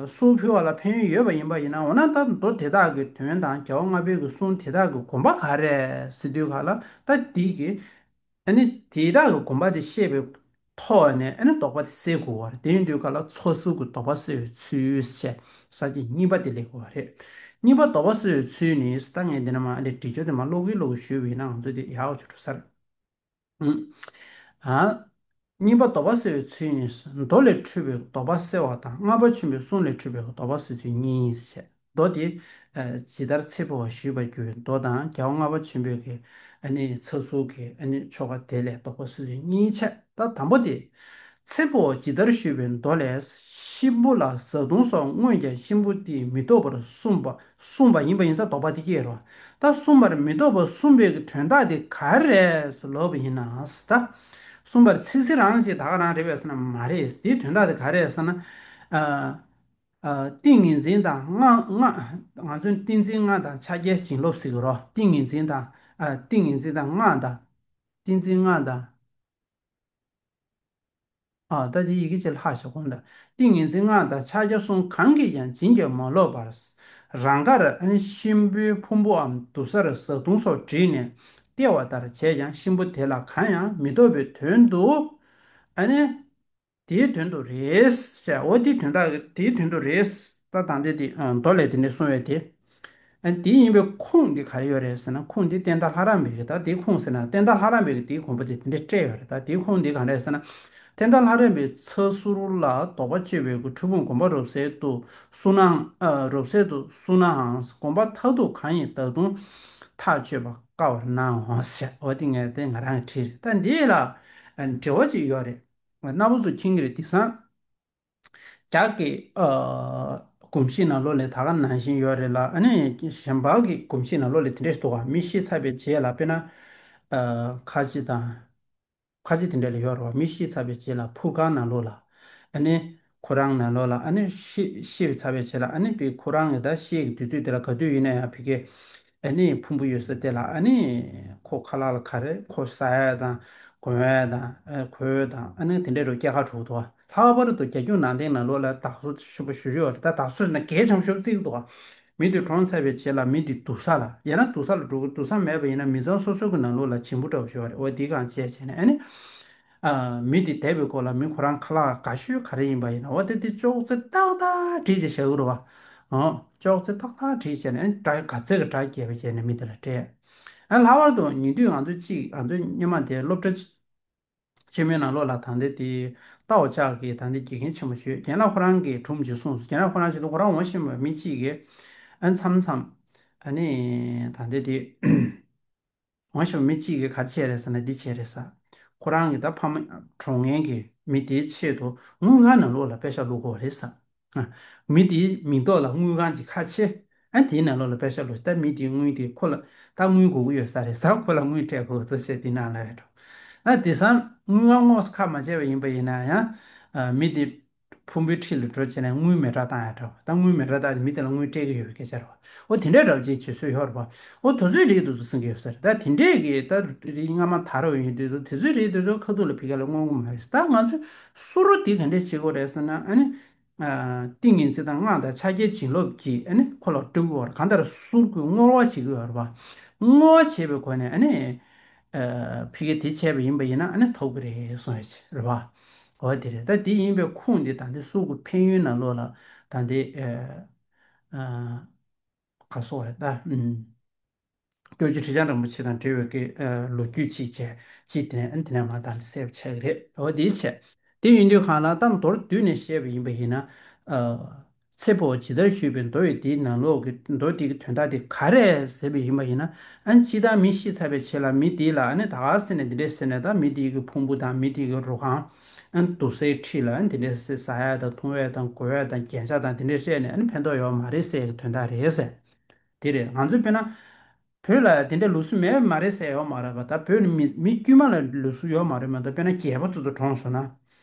གསུར་ཕུལ་བ་ལ་ཕན་ཡོན་ཡོད་པ་ཡིན་པ་ཡིན་ན། འོ་ན་ད་མདོ་དེ་དག་གི་དོན་དང་རྒྱལ་བ་ལྔ་པའི་གི་གསུང་དེ་དག་གི་དགོངས་པ་ག་རེ་ཟེར་དུས་ག་ལ་ད་དེ་གི་ཨ་ནི་དེ་དག་གི་དགོངས་པ་དེ་བཤད་པའི་ཐོག་ནས་ཨ་ནི་དོགས་པ་དེ་སེལ་དགོས་པ་རེད། དེ་ཡིན་དུས་ག་ལ་ཚ་གསུར་གྱི་དོགས་པ་སེལ་བའི་ཚུལ་ཞེས་ས་བཅད་གཉིས་པ་དེ་ལས་དགོས་པ་རེད། གཉིས་པ་དོགས་པ་སེལ་བའི་ཚུལ་ནི་ད་ངས་འདི་ན་མ་ཨ་ནི་འདྲི་ཆོག་དེ་མ་ཀློག་གི་ཀློག་གི་ཞུས་པ་ཡིན་ན་ང་ཚོ་དེ་ཡག་པོ་ཅིག་འགྲོ་ས་རེད། ཨུམ། ཨ། གཉིས་པ་དོགས་པ་སེལ་བའི་ཚུལ་ནི། མདོ་ལས་འཕྲོས་པའི་དོགས་པ་སེལ་བ་དང་ལྔ་པ་ཆེན་པོའི་གསུང་ལས་འཕྲོས་པའི་དོགས་པ་སེལ་ཚུལ་གཉིས་ཞེས། མདོ་དེ། ཨ་ཇི་ལྟར་ཚེ་འཕོ་བ་ཞུས་པར་གྱུར་པའི་མདོ་དང་རྒྱལ་བ་ལྔ་པ་ཆེན་པོའི་གི་ཨ་ནི་ཚ་གསུར་གྱི་ཨ་ནི་ཆོ་ག་དེ་ལས་དོགས་པ་སེལ་ཚུལ་གཉིས་བྱས། ད་དང་པོ་དེ། ཚེ་འཕོ་བ་ཇི་ལྟར་ཞུས་པའི་མདོ་ལས། གཤིན་པོ་ལ་བཟའ་བཏུང་སོགས་བསྔོས་ཀྱང་གཤིན་པོ་དེས་མི་ཐོབ་པར་གསུངས་པ་གསུངས་པ་ཡིན་པ་ཡིན་ཙང་དོགས་པ་དེ་སྐྱེས་རོ། ད་གསུངས་པར་མི་ཐོབ་པར་གསུངས་པའི་གི་དོན་དག་དེ་ག་རེ་རེད་ཟེར་ལབ་པ་ཡིན་ན་ད། གསུངས་པར་ཚིག་ཟིན་རང་ཅིག་ད་ག་རང་རེད་པས་ཟེར་ན་མ་རེད། དེའི་དོན་དག་དེ་ག་རེ་རེད་ཟེར་ན། ཨ། ཨ་ཏིང་ངེ་འཛིན་དང་སྔགས་སྔགས་ང་ཚོས་ཏིང་འཛིན་སྔགས་དང་ཕྱག་རྒྱའི་བྱིན་རླབས་ཟེར་གི་རོ། ཏིང་ངེ་འཛིན་དང་ཨ་ཏིང་ངེ་འཛིན་དང་སྔགས་དང་། ཏིང་འཛིན་སྔགས་དང་། ཨ་ད་དེ་ཡི་གེ་ཅིག་ལྷག་བཞག་གོང་དང་། ཏིང་ངེ་འཛིན་སྔགས་དང་ཕྱག་རྒྱ་གསུམ་གང་གིས་ཀྱང་བྱིན་གྱིས་མ་རློབ་པར། རང་དགར་ཨ་ནི་གཤིན་པོའི་ཕུང་པོའམ་དུར་སར་བཟའ་བཏུང་སོགས་བྲིས་ནས་སྟེར་བ་ལྟར་བྱས་ཀྱང་གཤིན་པོ་དེ་ལ་གང་ཡང་མི་ཐོབ་པའི་དོན་དུ། ཨ་ནི། དེའི་དོན་དུ་རེད་ཟེར། འོ་དེའི་དོན་དག་དེའི་དོན་དུ་རེད། ད་དང་དེ་དེ་མདོ་ལས་དེ་འདྲ་གསུངས་པས་དེ། ཨ་དེ་ཡིན་པའི་ཁུངས་འདི་ག་རེ་ཡོད་རེད་ཟེར་ན། ཁུངས་འདི་བསྟན་དར་ལྷ་རམས་པའི་གི་ད་དེའི་ཁུངས་ཟེར་ན་བསྟན་དར་ལྷ་རམས་པའི་གི་དེའི་དགོངས་པ་དེ་དེ་འདྲ་སྤྲད་ཡོད་རེད། ད་དེའི་ཁུངས་འདི་ག་རེ་ཟེར་ན། བསྟན་དར་ལྷ་རམས་པའི་ཚ་གསུར་ལ་དོགས་པ་གཅོད་པའི་གི་འཁྲུལ་སྤོང་དགོངས་པ་རབ་གསལ་དུ་གསུངས་ནའང་། ཨ་རབ་གསལ་དུ་གསུངས་ནའང་དགོངས་པ་མཐར་ཐུག་གང་ཡིན་ད་དུང་ཐག་གཅོད་པར་དཀའ་བར་སྣང་ངོ་ཟེར། འོ་དེ་ངས་དེ་ང་རང་གིས་བྲིས་རེད། ད་འདི་ལ་འགྲེལ་བ་ཅིག་ཡོད་རེད། རྣམ་པ་ཚོ་མཁྱེན་གྱི་རེད། དེང་སང་རྒྱ་གི་ཨ་གོམས་གཤིས་ནང་ལོགས་ལ་ད་ག་ནང་བཞིན་ཡོད་རེད་ལ། ཨ་ནི་གཞན་པ་གི་གོམས་གཤིས་ནང་ལོགས་ལ་དེ་འདྲ་ཞིག་འདུག་ག་མི་ཤི་ཚར་བའི་རྗེས་ལ་དཔེར་ན་ཨ་ཁ་ཆེ་དང་ཁ་ཆེ་དེ་འདྲ་ལ་ཡོད་རེད་བ། མི་ཤི་ཚར་བའི་རྗེས་ལ་ཕུར་ཁང་ནང་ལོགས་ལ་ཨ་ནི་ཁོ་རང་ནང་ལོགས་ལ་ཨ་ནི་ཤི་ཤི་ཚར་བའི་རྗེས་ལ་ཨ་ནི་ཕ་གི་ཁོ་རང་གི་ད་ཤི་གི་དུས་ཚོད་དེ་ལ་ག་དུས་ཡིན་ན་ཡང་ཕ་གི་ཨ་ནི་ཕུང་པོ་ཡོད་ས་དེ་ལ་ཨ་ནི་ཁོ་ཁ་ལག་ལ་ག་རེ་ཁོ་ཟ་ཡ་དང་གོན་ཡ་དང་ཨ་གོས་དང་ཨ་ནི་དེ་འདྲ་རུ་སྐྱེལ་ཁ་འགྲོ་འདུག་ག་ལྷག་པར་དུ་རྒྱ་ཁྱོན་ནང་བསྟན་ནང་ལོགས་ལ་དྭགས་པོ་ཞེ་པོ་ཞུ་ཞུ་བ་རེད། ད་དྭགས་པོ་ཟེར་ན་གལ་ཆེན་པོ་ཞེ་པོ་བརྩི་གི་འདུག་ག་མི་དེ་གྲོངས་ཚར་བའི་རྗེས་ལ་མི་དེ་དུར་ས་ལ་ཡང་ན་དུར་ས་ལ་འགྲོ་གི། དུར་ས་མེད་པ་ཡིན་ན་མི་ཚང་སོ་སོ་གི་ནང་ལོགས་ལ་བྱེམ་བུ་འདྲ་བོ་ཞིག་ཡོད་རེད། འོ་དེ་གང་བྱས་བྱས་ནས་ཨ་ནི། ཨ་མི་དེ་འདས་པའི་སྐོར་ལ་མི་ཁོ་རང་ཁ་ལག་དགའ་ཤོས་ག་རེ་ཡིན་པ་ཡིན་ན་འོ་དེ་དེ་ཅོག་ཙེ་ཏག་ཏག་བསྒྲིགས་བྱས་བཞག་གི་རེད་བ། ཨོ་ཅོག་ཙེ་ཏག་ཏག་བསྒྲིགས་བྱས་ནས་ཨ་ནི་སྒྲ་ག་ཚད་ཀྱི་སྒྲ་བརྒྱབ་བྱས་ནས་མི་དེ་ལ་སྤྲད། ཨ་ལྷག་པར་དུ་ཉེ་དུས་ང་ཚོ་གཅིག་ང་ཚོ་སྔོན་མ་དེ་སློབ་གྲྭ་ཆེན་མོའི་ནང་ལོགས་ལ་ད་ལྟ་དེ་ཏའོ་ཅག་གི་ད་ལྟ་དགེ་རྒན་ཆེན་མོ་ཞིག་ཡོད། རྒན་ལགས་ཁོ་རང་གིས་དྲུང་ཅིག་གསུངས་སོང་། རྒན་ལགས་ཁོ་རང་ཞིག་ཏུ་ཁོ་རང་ངོ་ཤེས་པ་མི་གཅིག་གིས་ཨ་མཚམས་མཚམས་ཨ་ནི་ད་ལྟ་དེ་ངོ་ཤེས་པ་མི་གཅིག་གིས་ག་རེ་བྱས་རེད་ཟེར་ན་འདི་བྱས་རེད་ཟེར། ཁོ་རང་གི་ད་ཕ་མ་གྲོངས་མཁན་གྱི་མི་དེའི་ཆེད་དུ་དངུལ་ཁང་ནང་ལོགས་ལ་པེ་ཤག་བླུག་དགོས་རེད་ཟེར། མི་དེའི་མིང་ཐོག་ལ་དངུལ་ཁང་ཅིག་ཁ་ཕྱེ། ཨ་དེའི་ནང་ལོགས་ལ་པེ་ཤག་བླུགས། ད་མི་དེའི་དངུལ་དེ་ཁོ་ལ་ད་དངུལ་དགོས་ཀྱི་ཡོད་ས་རེད་ཟེར། ཁོ་ལ་དངུལ་སྤྲད་དགོས་ཚུལ་བཤད་དེ་ནང་ལ་ཡོད་འགྲོ། ད་དེང་སང་དངུལ་ཁང་ངོ་ཁ་མ་བྱས་པ་ཡིན་པ་ཡིན་ན་ཡང་། ཨ། མི་དེ་ཕུང་པོའི་འཁྲིས་ལ་འགྲོ་བྱས་ནས་དངུལ་མེ་སྲེག་བཏང་ཡ་འདྲ་བ། ད་དངུལ་མེ་སྲེག་བཏང་དེ་མི་དེ་ལ་དངུལ་སྤྲད་ཀྱི་ཡོད་པའི་སྐད་ཆ་རེད་བ། འོ་དེ་འདྲའི་འདྲ་བ་ཅིག་བྱེད་སྲོལ་ཡོད་རེད་བ། འོ་དེ་ཚོའི་རིགས་དེ་ཚོ་གསུང་གི་ཡོད་ས་རེད། ད་དེ་འདྲས་ཀྱི་ད་རིགས་སྔ་མ་དར་བ་ཡིན་དུས་ཚོ་དེ་ཚོའི་རིགས་དེ་ཚོ་ཁ་ཐུག་ལ་ཕ་གི་ལ་མངོན་གྱི་མ་རེད། ད་ང་ཚོས་གསུར་དེ་ག་འདྲས་བྱེད་དགོས་རེད་ཟེར་ན། ཨ་ནི། ཨ། ཏིང་ངེ་འཛིན་དང་སྔགས་དང་ཕྱག་རྒྱའི་བྱིན་རླབས་ཀྱིས་ཨ་ནི་ཁོ་ལ་སྤྲོད་ཀྱི་ཡོད་རེད། གང་ལྟར་གསུར་གྱིས་བསྔོ་བ་བྱེད་ཀྱི་ཡོད་རེད་བ། བསྔོ་བ་བྱེད་པའི་སྒོ་ནས་ཨ་ནི། ཨ། ཕ་གི་དེ་བྱས་པ་ཡིན་པ་ཡིན་ན་ཨ་ནི་ཐོབ་ཀྱི་རེད་གསུངས་ཡོད་ཅིག་རེད་བ། འོ་དེ་རེད། ད་དེ་ཡིན་པའི་ཁུངས་དེ་ད་ལྟའི་གསུར་གྱི་ཕན་ཡོན་ནང་ལོགས་ལ་ད་ལྟའི། ཨ། ཨ། ག་སོགས་རེད་ད། ཨུམ། སྐྱབས་རྗེ་ཁྲི་བྱང་རིན་པོ་ཆེ་དང་འབྲེལ་བའི་གི། ཨ། ལོ་རྒྱུས་ཅིག་བྱས། ཅིག་དེ་ནས་དེ་ནས་མར་ད་གསལ་པོ་ཆགས་ཀྱི་རེད། འོ་དེ་བྱས། དེ་ཡིན་དུས་གང་ལ་ད་མདོར་བསྡུས་ནས་བཤད་པ་ཡིན་པ་ཡིན་ན། ཨ། ཚེ་འཕོ་ཇི་ལྟར་ཞུས་པའི་མདོ་ཡི་དེའི་ནང་ལོགས་ཀྱི་མདོ་དེ་གི་དོན་དག་དེ་ག་རེ་ཟེར་བ་ཡིན་པ་ཡིན་ན། ཨ་ནི་སྤྱིར་བཏང་མི་ཤི་ཚར་བའི་རྗེས་ལ་མི་དེ་ལ་ཨ་ནི་ད་ག་ཟེར་ནས་འདི་འདྲས་ཟེར་ནས། ད་མི་དེ་གི་ཕུང་པོ་དང་མི་དེ་གི་རོ་ཁང་། ཨ་ནི་དུར་སའི་འཁྲིས་ལ་ཨ་ནི་འདི་འདྲས་ཟ་ཡ་དང་འཐུང་ཡ་དང་གོན་ཡ་དང་རྒྱན་ཆ་དང་འདི་འདྲས་སྤྲད་ནས་ཨ་ནི་ཕན་ཐོགས་ཡོད་མ་རེད་ཟེར་གྱི་དོན་དག་རེད་ཟེར། དེ་རེད། ང་ཚོས་དཔེར་ན། བོད་ལ་དེ་འདྲའི་ལུགས་སྲོལ་མེད་མ་རེད་ཟེར་ཡོད་མ་རེད་པ། ད་བོད་ནི་མི་མི་དཀྱུས་མ་ལ་ལུགས་སྲོལ་ཡོད་མ་རེད་མ་གཏོགས། དཔེར་ན་རྒྱལ་པོ་ཚོ་ཚོ་གྲོངས་སོང་ན།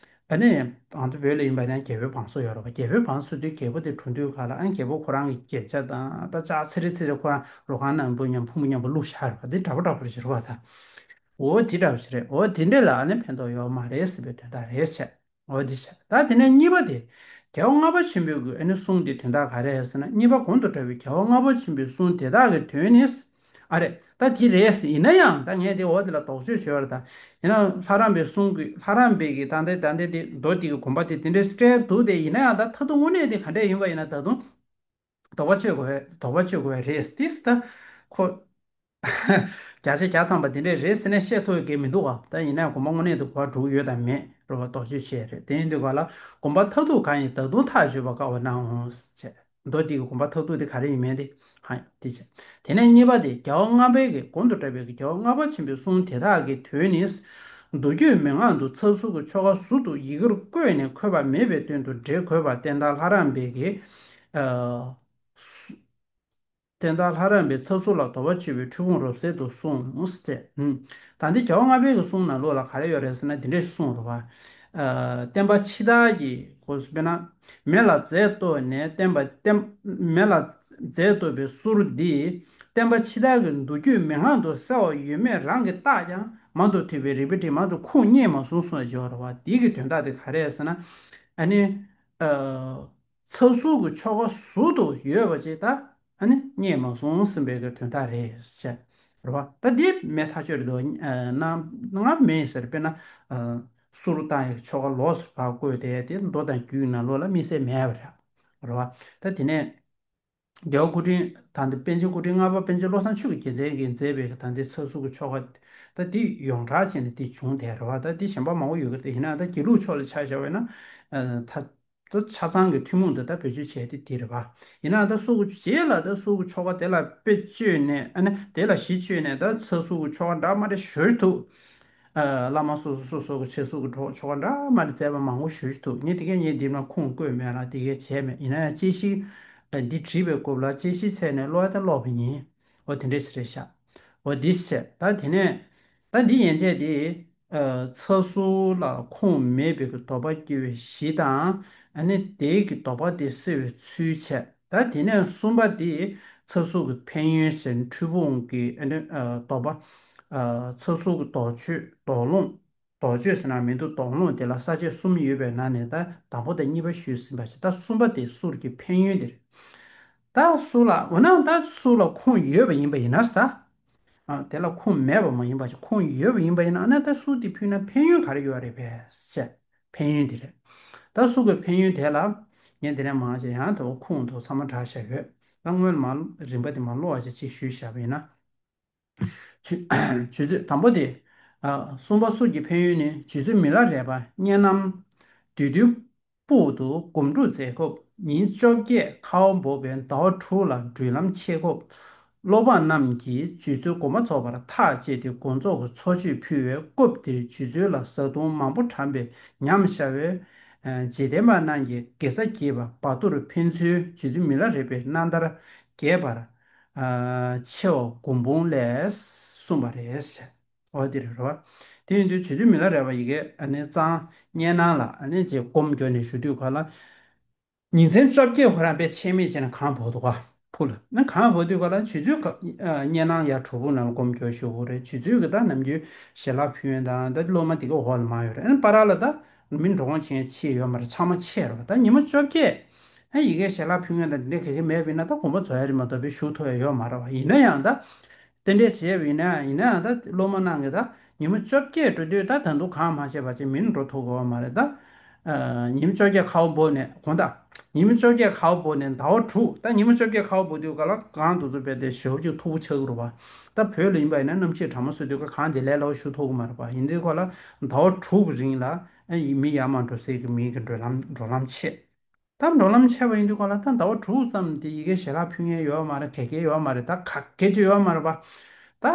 ཨ་ནི་ང་ཚོ་བོད་ལ་ཡིན་པ་ཡིན་ན་རྒྱལ་པོའི་བང་སོ་ཡོད་རེད་པ། རྒྱལ་པོའི་བང་སོ་དེ་རྒྱལ་པོ་དེ་གྲོངས་དུས་ག་ལ་ཨ་ནི་རྒྱལ་པོ་ཁོ་རང་གི་རྒྱན་ཆ་དང་ད་ལྕགས་ཚེ་རིལ་ཚེ་རིལ་ཁོ་རང་རོ་ཁང་ནང་དུ་མཉམ་ཕུང་པོ་མཉམ་པོ་བླུགས་བཞག་རེད་པ། དེ་འདྲ་པོ་འདྲ་པོ་རེད་པ་ད། འོ་དེ་འདྲ་པོ་ཞིག་རེད། འོ་དེ་འདྲ་ལ་ཨ་ནི་ཕན་ཐོགས་ཡོད་མ་རེད་ཟེར་བའི་དོན་དག་རེད་བྱས། འོ་དེ་བྱས། ད་དེ་ནས་གཉིས་པ་དེ། རྒྱལ་བ་ལྔ་པ་ཆེན་པོའི་གི་ཨ་ནི་གསུང་དེ་དོན་དག་ག་རེ་རེད་ཟེར་ན། གཉིས་པ་གོང་དུ་འགྲོ་བའི་རྒྱལ་བ་ལྔ་པ་ཆེན་པོའི་གསུང་དེ་དག་གི་དོན་ནི། ཨ་རེད། ད་དེ་རེད། ཡིན་ན་ཡང་ད་ངས་དེ་འོག་དེ་ལ་དོགས་གཅོད་བྱས་པ་རེད་ད། ཡིན་ན་ལྷ་རམས་པའི་གསུང་གི་ལྷ་རམས་པའི་གི་ད་ལྟ་ད་ལྟ་དེ་མདོ་དེ་གི་དགོངས་པ་དེ་དེ་འདྲའི་སྤྲད་འདུག་སྟེ། ཡིན་ན་ཡང་ད་མཐར་ཐུག་དངོས་གནས་དེ་ག་འདྲས་ཡིན་པ་ཡིན་ན་ད་དུང་དོགས་པ་གཅོད་དགོས་པས། དོགས་པ་གཅོད་དགོས་པས་རེད། ཏིས་ད་ཁོ་བརྒྱ་ཆ་བརྒྱ་ཐམ་པ་དེ་འདྲས་རེད་ཟེར་ནས་བཤད་ཐུབ་ཀྱི་མི་འདུག་ག་ད་ཡིན་ན་ཡང་དགོངས་པ་དངོས་གནས་དེ་གོ་བ་འགྲོ་གི་ཡོད་དམ་མེད་རེད་པ། དོགས་གཅོད་བྱས་རེད། དེ་ཡིན་དུས་ག་ལ་དགོངས་པ་མཐར་ཐུག་གང་ཡིན་ད་དུང་ཐག་ཆོད་པར་དཀའ་བར་སྣང་ངོ་། ཅེས། མདོ་འདི་གི་དགོངས་པ་མཐར་ཐུག་དེ་ག་རེ་ཡིན་མིན་དེ། ཧ། དེ་བྱས། དེ་ནས་གཉིས་པ་དེ་རྒྱལ་བ་ལྔ་པའི་གི་གོང་དུ་འགྲོ་བའི་གི་རྒྱལ་བ་ལྔ་པ་ཆེན་པོའི་གསུང་དེ་དག་གི་དོན་ནི། མདོ་རྒྱུད་མན་ངག་ཏུ་ཚ་གསུར་གྱི་ཆོ་ག་ཟུར་དུ་ཡི་གེར་བཀོད་ནས་འཁོད་པ་མེད་པའི་དོན་དུ་འགྲེལ་དགོས་པ་བསྟན་དར་ལྷ་རམས་པའི་གི། ཨ། བསྟན་དར་ལྷ་རམས་པའི་ཚ་གསུར་ལ་དོགས་པ་གཅོད་པའི་འཁྲུལ་སྤོང་རབ་གསལ་དུ་གསུངས་ཏེ། ད་འདི་རྒྱལ་བ་ལྔ་པའི་གི་གསུང་ནང་ལོགས་ལ་ག་རེ་ཡོད་རེད་ཟེར་ན་འདི་འདྲས་གསུངས་རེད་པ། ཨ། བསྟན་པ་ཕྱི་དར་གྱི་སྐོར་དཔེར་ན། མེ་ལ་རྫས་གཏོར་ནས་བསྟན་པ་བསྟན། མེ་ལ་རྫས་གཏོར་བའི་གསུར་འདི་བསྟན་པ་ཕྱི་དར་གྱི་མདོ་རྒྱུད་མན་ངག་ཏུ་གསལ་བ་ཡོད་མེད་རང་གིས་བརྟགས་ཀྱང་མང་དུ་ཐོས་པའི་རིགས་པས་དྲིས་མང་དུ་ཁུངས་རྙེད་མ་སོང་གསུངས་ཡོད་རེད་པ། འདི་གི་དོན་དག་དེ་ག་རེ་རེད་ཟེར་ན། ཨ་ནི། ཨ། ཚ་གསུར་གྱི་ཆོ་ག་ཟུར་དུ་ཡོད་པ་ཅིག་ད་ཨ་ནི་རྙེད་མ་སོང་ཟེར་བའི་གི་དོན་དག་རེད་ཟེར། རེད་པ། ད་འདི་མེད་ཐག་ཆོད་རེད་འདུག་ཨ། ན་ང་མེད་ཟེར། དཔེར་ན། ཨ། གསུར་བཏང་ཡག་ཆོ་ག་ལོགས་སུ་ཕར་བཀོད་དེ་དེ་མདོ་དང་རྒྱུད་ནང་ལོགས་ལ་དམིགས་བསལ་མེད་པ་རེད། རེད་པ། ད་དེ་ནས་རྒྱལ་བ་སྐུ་ཕྲེང་ད་འདི་པཎ་ཆེན་སྐུ་ཕྲེང་ལྔ་པ་པཎ་ཆེན་བློ་བཟང་ཆོས་ཀྱི་རྒྱལ་མཚན་གྱིས་མཛད་པའི་ད་འདི་ཚ་གསུར་གྱི་ཆོ་ག་ད་འདི་ཡོངས་གྲགས་བྱས་ནས་འདི་བྱུང་བསྡད་རེད་པ། ད་འདི་གཞན་པ་མང་པོ་ཡོད་ཀྱི་རེད། ཡིན་ནའང་ད་དགེ་ལུགས་ཕྱོགས་ལ་ཆ་བཞག་པ་ཡིན་ན། ཨ། ད་ད་ཆ་ཚང་གི་ཐུན་མོང་དུ་ད་བེད་སྤྱོད་བྱས་ཏེ་དེ་རེད་པ། ཡིན་ནའང་ད་གསུར་གྱི་རྗེས་ལ་ད་གསུར་གྱི་ཆོ་ག་དེ་ལ་དཔེ་བཅོས་ནས། ཨ་ནི་དེ་ལ་གཞི་བཅོས་ནས་ད་ཚ་གསུར་གྱི་ཆོ་ག་འདྲ་མ་འདྲ་ཞེ་པོ་ཅིག་འདུག་ཨ། བླ་མ་སོ་སོ་སོ་སོ་གི་ཚ་གསུར་གྱི་ཆོ་ག་འདྲ་མ་འདྲ་མཛད་པ་མང་པོ་ཞེ་པོ་ཅིག་འདུག་ངས་དེ་གས་ངས་འདི་ནང་ཁུངས་བཀོད་མེད་ལ་དེ་གས་བྱས་མེད། ཡིན་ན་ཡང་དཔྱད་གཞི། ཨ། འདི་བྲིས་པའི་སྐབས་ལ་དཔྱད་གཞི་བྱས་ནས་ཀློག་ཡ་ད་ཀློག་པ་ཡིན། འོ་དེ་འདྲས་ཞིག་རེད་ཤག་འོ་འདི་བྱས། ད་དེ་ནས་ད་འདི་ཡན་ཆད་དེ། ཨ། ཚ་གསུར་ལ་ཁུངས་མེད་པའི་གི་དོགས་པ་སྐྱེ་བའི་གཞི་དང་། ཨ་ནི་དེའི་གི་དོགས་པ་དེ་སེལ་བའི་ཚུལ་བྱས། ད་དེ་ནས་གསུམ་པ་དེ་ཚ་གསུར་གྱི་ཕན་ཡོན་ཟེར་འཁྲུལ་སྤོང་གི། ཨ་ནི། ཨ། དོགས་པ། ཨ། ཚ་གསུར་གྱི་དོགས་གཅོད་དོགས་སློང་། དོགས་གཅོད་ཟེར་ན་མི་འདུག་དོགས་སློང་དེ་ལ་ས་བཅད་གསུམ་ཡོད་པའི་ནང་ནས་ད་དང་པོ་དང་གཉིས་པ་ཞུས་ཟིན་པ་བྱས། ད་གསུམ་པ་དེ་གསུར་གྱི་ཕན་ཡོན་དེ་རེད། ད་གསུར་ལ་འོ་ན་ད་གསུར་ལ་ཁུངས་ཡོད་པ་ཡིན་པ་ཡིན་ན་ཟེར། ཨ། དེ་ལ་ཁུངས་མེད་པ་མ་ཡིན་པ་ཅིག་ཁུངས་ཡོད་པ་ཡིན་པ་ཡིན་ན། ཨ་ན་ད་གསུར་དེ་ཕུལ་ན་ཕན་ཡོན་ག་རེ་ཡོད་རེད་པས་ཟེར། ཕན་ཡོན་དེ་རེད། ད་གསུར་གྱི་ཕན་ཡོན་དེ་ལ་ངས་དེ་ནས་མང་ཆེ་ཡང་དུ་ཁུངས་དུ་ཚང་མ་དྲངས་བཞག་ཡོད། ད་སྔོན་མ་རིམ་པ་དེ་མ་ཀློག་པ་ཅིག་ཅིག་ཞུས་བཞག་པ་ཡིན་ན། ཆུ་ཆུ་ཚོད་དང་པོ་དེ། ཨ། གསུམ་པ་གསུར་གྱི་ཕན་ཡོན་ནི། རྗེ་བཙུན་མི་ལ་རས་པ་གཉའ་ནམ་བདུད་འདུལ་སྤུག་ཏུ་སྒོམ་སྒྲུབ་མཛད་སྐབས་ཉིན་བཅོ་བརྒྱད་ཁ་བ་འབབ་པའི་ཟླ་བ་དྲུག་ལ་གྲོལ་ལམ་ཆད་སྐབས། སློབ་དཔོན་རྣམས་ཀྱིས་རྗེ་བཙུན་དགོངས་པ་རྫོགས་པར་ཐག་བཅད་དེ་དགོངས་རྫོགས་ཀྱི་ཚོགས་མཆོད་ཕུལ་བའི་སྐབས་དེར་རྗེ་བཙུན་ལ་བཟའ་བཏུང་མང་པོ་དྲངས་པས་ཉམས་ཤར་བས། ཨ། འཇིག་རྟེན་པ་རྣམས་ཀྱིས་དགེ་རྩ་བགྱིས་པ་བར་དོར་ཕན་ཚུན་རྗེ་བཙུན་མི་ལ་རས་པའི་རྣམ་ཐར་རྒྱས་པར། ཨ། ཆེ་བ་མགུར་འབུམ་ལས་གསུངས་པ་རེད། འོ་དེ་རེད་རེད་བ། དེ་ཡིན་དུས་རྗེ་བཙུན་མི་ལ་རས་པ་ཡི་གེ་ཨ་ནི་གཙང་སྙེ་ནང་ལ་ཨ་ནི་ཅིག་སྒོམ་རྒྱོབ་ནས་བཞུགས་དུས་ག་ལ། ཉིན་མཚན་བཅོ་བརྒྱད་ཁོ་རང་དཔེ་ཆད་མེད་བྱས་ནས་གང་བོར་འདུག་ག་ཕུག་ལ། ཨ་གང་བོར་དུས་ག་ལ་རྗེ་བཙུན་ག་ཨ་སྙེ་ནང་ཡར་བྲག་ཕུག་ནང་ལ་སྒོམ་རྒྱོབ་བཞུགས་ཀྱི་རེད། རྗེ་བཙུན་གྱི་ད་ནམ་རྒྱུན་ཞལ་ལག་ཕུལ་མཁན་དང་ད་སློབ་མ་དེ་ག་འོག་ལ་མར་ཡོད་རེད། ཨ་ནི་བར་ལ་ད་མི་འགྲོ་མགོན་བྱེད་མཁན་ཅིག་ཡོད་མ་རེད། ཚང་མ་ཆད་རེད་བ། ད་ཉི་མ་བཅོ་བརྒྱད་ཨ་ཡི་གེ་ཞལ་ལག་ཕུལ་མཁན་དང་དེ་འདྲ་ག་གེ་མེད་པ་ཡིན་ན་ད་དགོངས་པ་རྫོགས་ཡ་རེད་མ་གཏོགས་དཔེ་བཞུགས་ཐུབ་ཡ་ཡོད་མ་རེད་བ། ཡིན་ན་ཡང་ད། དེ་འདྲས་བྱས་པ་ཡིན་ན་ཡང་ཡིན་ན་ཡང་ད་སློབ་མ་རྣམས་ཀྱིས་ད་ཉིན་མོ་བཅོ་བརྒྱད་འགྲོ་དུས་ད་ད་དུང་གང་མ་བྱས་པ་ཅིག་མི་འགྲོ་ཐུབ་ཀྱི་ཡོད་མ་རེད་ད། ཨ་ཉིན་མོ་བཅོ་བརྒྱད་ཁ་བ་བབས་ནས་དགོངས་དག་ཉིན་མོ་བཅོ་བརྒྱད་ཁ་བ་བབས་ནས་ཟླ་བ་དྲུག་ད་ཉིན་མོ་བཅོ་བརྒྱད་ཁ་བ་བབས་དུས་ག་ལ་གངས་འདི་ཚོ་རྦད་དེ་ཞེ་པོ་ཅིག་མཐུག་པོ་ཆགས་ཀྱི་རེད་བ། ད་བོད་ལ་ཡིན་པ་ཡིན་ན་གནམ་དཔྱིད་གྲང་མོ་བཟོས་དུས་ག་གངས་དེ་ལས་སླ་པོ་ཞུ་ཐུབ་ཀྱི་མ་རེད་བ། ཡིན་དུས་ག་ལ་ཟླ་བ་དྲུག་གི་རིང་ལ་ཨ་ཡིན་མི་ཡར་མར་འགྲོ་སའི་གི་མི་གི་འགྲོ་ལམ་འགྲོ་ལམ་ཆད། ད་འགྲོ་ལམ་ཆད་པ་ཡིན་དུས་ག་ལ་ད་ཟླ་བ་དྲུག་ཙམ་དེ་ཡི་གེ་ཞལ་ལག་ཕུལ་མཁན་ཡོད་མ་རེད། ག་གེ་ཡོད་མ་རེད། ད་ག་གེ་ཅིག་ཡོད་མ་རེད་པ། ད་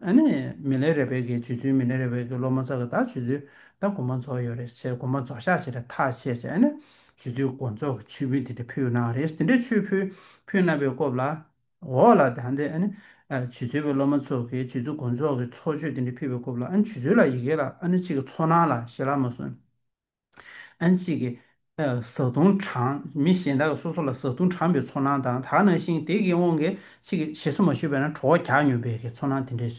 ཨ་ནི་མི་ལ་རས་པའི་གི་རྗེ་བཙུན་མི་ལ་རས་པའི་གི་སློབ་མ་ཚོ་གི་ད་རྗེ་བཙུན་ད་དགོངས་པ་རྫོགས་ཡོད་རེད་ཟེར་དགོངས་པ་རྫོགས་ཤག་ཟེར་ཐག་བཅད་བྱས་ཨ་ནི་རྗེ་བཙུན་དགོངས་རྫོགས་ཀྱི་མཆོད་འབུལ་དེ་འདྲ་ཕུལ་གནང་རེད། དེ་འདྲ་མཆོད་འབུལ་ཕུལ་གནང་པའི་སྐབས་ལ་འོག་ལ་ད་འདི་ཨ་ནི་ཨ་རྗེ་བཙུན་པའི་སློབ་མ་ཚོ་གིས་རྗེ་བཙུན་དགོངས་རྫོགས་ཀྱི་ཚོགས་མཆོད་དེ་འདྲ་ཕུལ་བའི་སྐབས་ལ་ཨ་ནི་རྗེ་བཙུན་ལ་ཡི་གེ་ལ་ཨ་ནི་གཅིག་གི་ཚོར་སྣང་ལ་ཞལ་ལག་མ་སོང་། ཨ་ནི་གཅིག་གིས་ཨ་བཟའ་བཏུང་དྲངས། མི་གཞན་དག་གིས་སོ་སོ་ལ་བཟའ་བཏུང་དྲངས་པའི་ཚོར་སྣང་དང་ད་ག་ནང་བཞིན་དེ་གི་དབང་གིས་གཅིག་གིས་ཞེ་སུ་མ་ཞུས་པ་ན་གྲོད་ཁོག་རྒྱགས་མྱོང་པའི་གི་ཚོར་སྣང་དེ་འདྲས་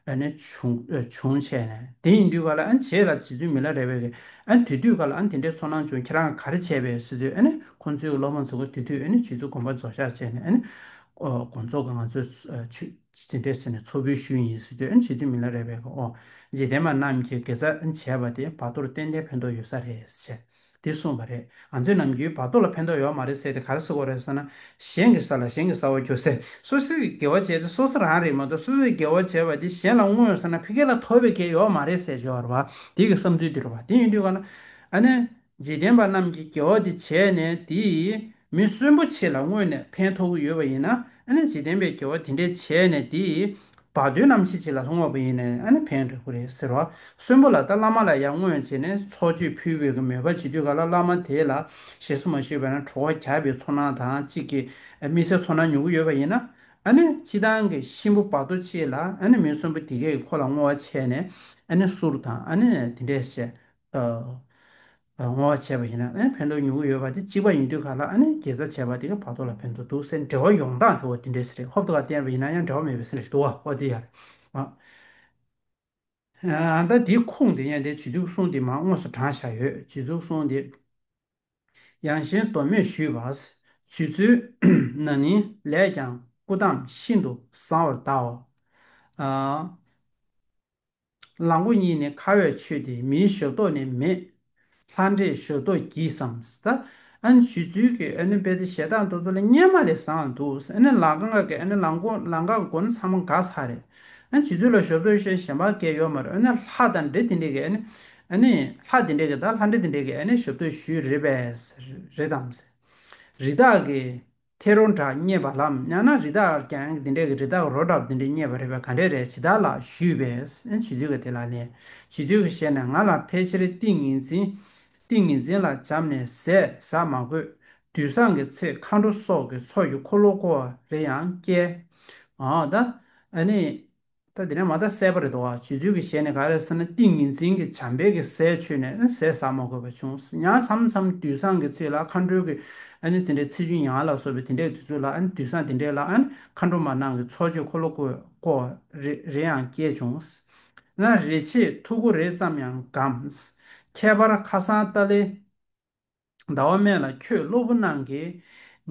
ཨ་ནི་བྱུང་ཨ་བྱུང་བྱས་ནས། དེ་ཡིན་དུས་ག་ལ་ཨ་ནི་རྗེས་ལ་རྗེ་བཙུན་མི་ལ་རས་པའི་གི་ཨ་ནི་དེ་དུས་ག་ལ་ཨ་ནི་དེ་འདྲས་ཚོར་སྣང་བྱུང་། ཁྱེད་རང་ག་རེ་བྱས་པས་ཟེར་དུས་ཨ་ནི་ཁོང་ཚོའི་སློབ་མ་ཚོ་གིས་དེ་དུས་ཨ་ནི་རྗེ་བཙུན་དགོངས་པ་རྫོགས་ཤག་བྱས་ནས་ཨ་ནི་ཨོ་དགོངས་རྫོགས་ཀྱི་ང་ཚོས་ཨ་ཆོས་དེ་འདྲས་ཟེར་ནས་ཚོགས་འབུལ་ཞུས་ཡིན་ཟེར་དུས་ཨ་ནི་རྗེ་བཙུན་མི་ལ་རས་པའི་གི་ཨོ་འཇིག་རྟེན་པ་རྣམས་ཀྱིས་དགེ་རྩ་བྱས་པ་དེ་བར་དོར་ཏན་ཏན་ཕན་ཐོགས་ཡོད་ས་རེད་ཟེར། དེ་གསུངས་པ་རེད། ང་ཚོས་ནམ་རྒྱུན་བར་དོ་ལ་ཕན་ཐོགས་ཡོད་མ་རེད་ཟེར་དེ་ག་རེ་ཟེར་དགོས་རེད་ཟེར་ན། གཞན་གྱི་ས་ལ་གཞན་གྱིས་ཟ་བར་འགྱུར་ཟེར། སོ་སོས་དགེ་བ་བྱས་ཚེ་སོ་སོ་རང་རེད་མ་གཏོགས་སོ་སོས་དགེ་བ་བྱས་པ་དེ་གཞན་ལ་བསྔོ་ཡོང་ཟེར་ན་ཕ་གི་ལ་ཐོབ་པའི་གེ་ཡོད་མ་རེད་ཟེར་བརྗོད་པ་རེད་བ། དེ་གི་བསམ་ཚུལ་དེ་རེད་བ། དེ་ཡིན་དུས་ག་ན་ཨ་ནི་འཇིག་རྟེན་པ་རྣམས་ཀྱིས་དགེ་བ་དེ་བྱས་ནས་དེ་མི་གསོན་པོ་ཅིག་ལ་བསྔོས་ནས་ཕན་ཐོགས་ཀྱི་ཡོད་པ་ཡིན་ན་ཨ་ནི་འཇིག་རྟེན་པའི་དགེ་བ་དེ་འདྲས་བྱས་ནས་དེ། བར་དོའི་རྣམ་ཤེས་ཅིག་ལ་བསྔོས་པ་ཡིན་ནའི་ཨ་ནི་ཕན་འདོགས་ཀྱི་རེད་ཟེར་བ། གསོན་པོ་ལ་ད་བླ་མ་ལ་ཡང་བསྔོས་བྱས་ནས་ཚོགས་མཆོད་ཕུལ་བའི་གི་མོས་པ་བྱེད་དུས་ག་ལ་བླ་མ་དེ་ལ་ཞེ་སུ་མ་ཞུས་པ་ན་གྲོད་ཁོག་རྒྱགས་པའི་ཚོར་སྣང་དང་གཅིག་གི་དམིགས་བསལ་ཚོར་སྣང་མྱོང་གི་ཡོད་པ་ཡིན་ན། ཨ་ནི་སྤྱིར་བཏང་གི་གཤིན་པོ་བར་དོ་གཅིག་ལ་ཨ་ནི་མི་གསོན་པོ་དེ་གས་ཀྱིས་ཁོ་ལ་བསྔོ་བ་བྱས་ནས་ཨ་ནི་གསུར་དང་ཨ་ནི་དེ་འདྲས་བྱས། ཨ་བསྔོ་བ་བྱས་པ་ཡིན་ན་ཨ་ནི་ཕན་ཐོགས་མྱོང་གི་ཡོད་པ་དེ་གཅིག་པ་ཡིན་དུས་ག་ལ་ཨ་ནི་དགེ་རྩ་བྱས་པ་དེ་ག་བར་དོ་ལ་ཕན་ཐོགས་འདུག་ཟེར་འགྲེལ་བ་ཡོང་སྟངས་དེ་འོ་དེ་འདྲས་རེད། ཧོབ་ཏེ་ག་བསྟན་པ་ཡིན་ན་ཡང་འགྲེལ་བ་མེད་པའི་ཟེར་ཞིག་འདུག་བ། འོ་དེ་ཡ་རེད། ཨ་ད་དེའི་ཁུངས་དེ་ཡང་དེ་རྗེ་བཙུན་གསུང་དེ་མར་དངོས་སུ་དྲངས་བཞག་ཡོད། རྗེ་བཙུན་གསུང་དེ། ཡང་ཞིང་མདོ་སྨད་ཞུས་པ། རྗེ་བཙུན་ན་ནིང་ལས་ཀྱང་སྐུ་མདངས་ཤིན་ཏུ་བཟང་བར་གདའོ། ཨ། ལག་མགོ་གཉིས་ནི་ཁ་བས་ཆོད་དེ་མིའི་ཞབས་ཏོག་ནི་མེད། ལྷ་འདྲེས་ཞབས་ཏོག་བགྱིས་སམ། ད་ཨ་ནི་རྗེ་བཙུན་གྱི་ཨ་ནི་དཔེ་དེ་ཞལ་ཏང་དེ་ཚོ་ལ་སྔོན་མ་ལས་བཟང་འདུག་ཨ་ནི་ལམ་ཁ་གི་ཨ་ནི་ལམ་མགོ་ལམ་ཁ་མགོ་ནི་ཚང་མ་དགའ་ཚར་རེད། ཨ་ནི་རྗེ་བཙུན་ལ་ཞབས་ཏོག་ཞུ་གཞན་པ་གང་ཡང་ཡོད་མ་རེད། ཨ་ནི་ལྷ་དང་འདྲེ་དེ་འདྲས་ཀྱིས་ཨ་ནི་ཨ་ནི་ལྷ་དེ་འདྲས་ཀྱིས་ད་ལྷ་འདྲེ་དེ་འདྲས་ཀྱིས་ཨ་ནི་ཞབས་ཏོག་ཞུས་རེད་པས། རེད་དམ། རི་དྭགས་ཀྱི་ཐེ་རོ་འདྲ་རྙེད་པ་ལམ། ཡང་ན་རི་དྭགས་ཀྱང་དེ་འདྲས་ཀྱི་རི་དྭགས་རོ་འདྲ་དེ་འདྲས་རྙེད་པ་རེད་པས། ག་འདྲས་རེད་ཇི་ལྟར་ལགས་ཞུས་པས། ཨ་ནི་རྗེ་བཙུན་གྱིས་དེ་ལ་ལན། རྗེ་བཙུན་གྱི་ཞལ་ནས་ང་ལ་ཕལ་ཆེར་ཏིང་ངེ་འཛིན་ཏིང་ངེ་འཛིན་ལ་བྱམས་ནས་ཟས་ཟ་མ་དགོས། དུས་བཟང་གི་ཚེ་མཁའ་འགྲོ་སོགས་ཀྱིས་ཚོགས་ཀྱི་འཁོར་ལོ་བསྐོར་བ་རེ་ཡང་བསྐྱལ། འོ་ད་ཨ་ནི། ད་དེ་ནས་མ་ད་གསལ་པོ་རེད་དོ། རྗེ་བཙུན་གྱི་ཞལ་ནས་ག་རེ་ཟེར་ན་ཏིང་ངེ་འཛིན་གྱི་བྱམས་པའི་གི་ཟས་མཆོད་ནས་ཟས་ཟ་མ་དགོས་པ་བྱུང་། ཡང་མཚམས་མཚམས་དུས་བཟང་གི་ཚེ་ལ་མཁའ་འགྲོའི་གི་ཨ་ནི་དེ་འདྲའི་ཚེས་བཅུ་ཉི་ཤུ་ལ་སོགས་པའི་དེ་འདྲའི་དུས་ཚོད་ལ་ཨ་ནི་དུས་བཟང་དེ་འདྲའི་ལ་ཨ་ནི་མཁའ་འགྲོ་མ་རྣམས་ཀྱིས་ཚོགས་མཆོད་འཁོར་ལོ་བསྐོར་བསྐོར་རེ་རེ་ཡང་བསྐྱལ་བྱུང་། ན་རེ་ཆེས་ཐུག་གུ་རེ་ཙམ་ཡང་བསྒམས། ཁྱད་པར་ཁ་སང་ཏཱ་ལའི་ཟླ་བ་སྨད་ལ་ཁྱོད་སློབ་བུ་རྣམས་ཀྱིས་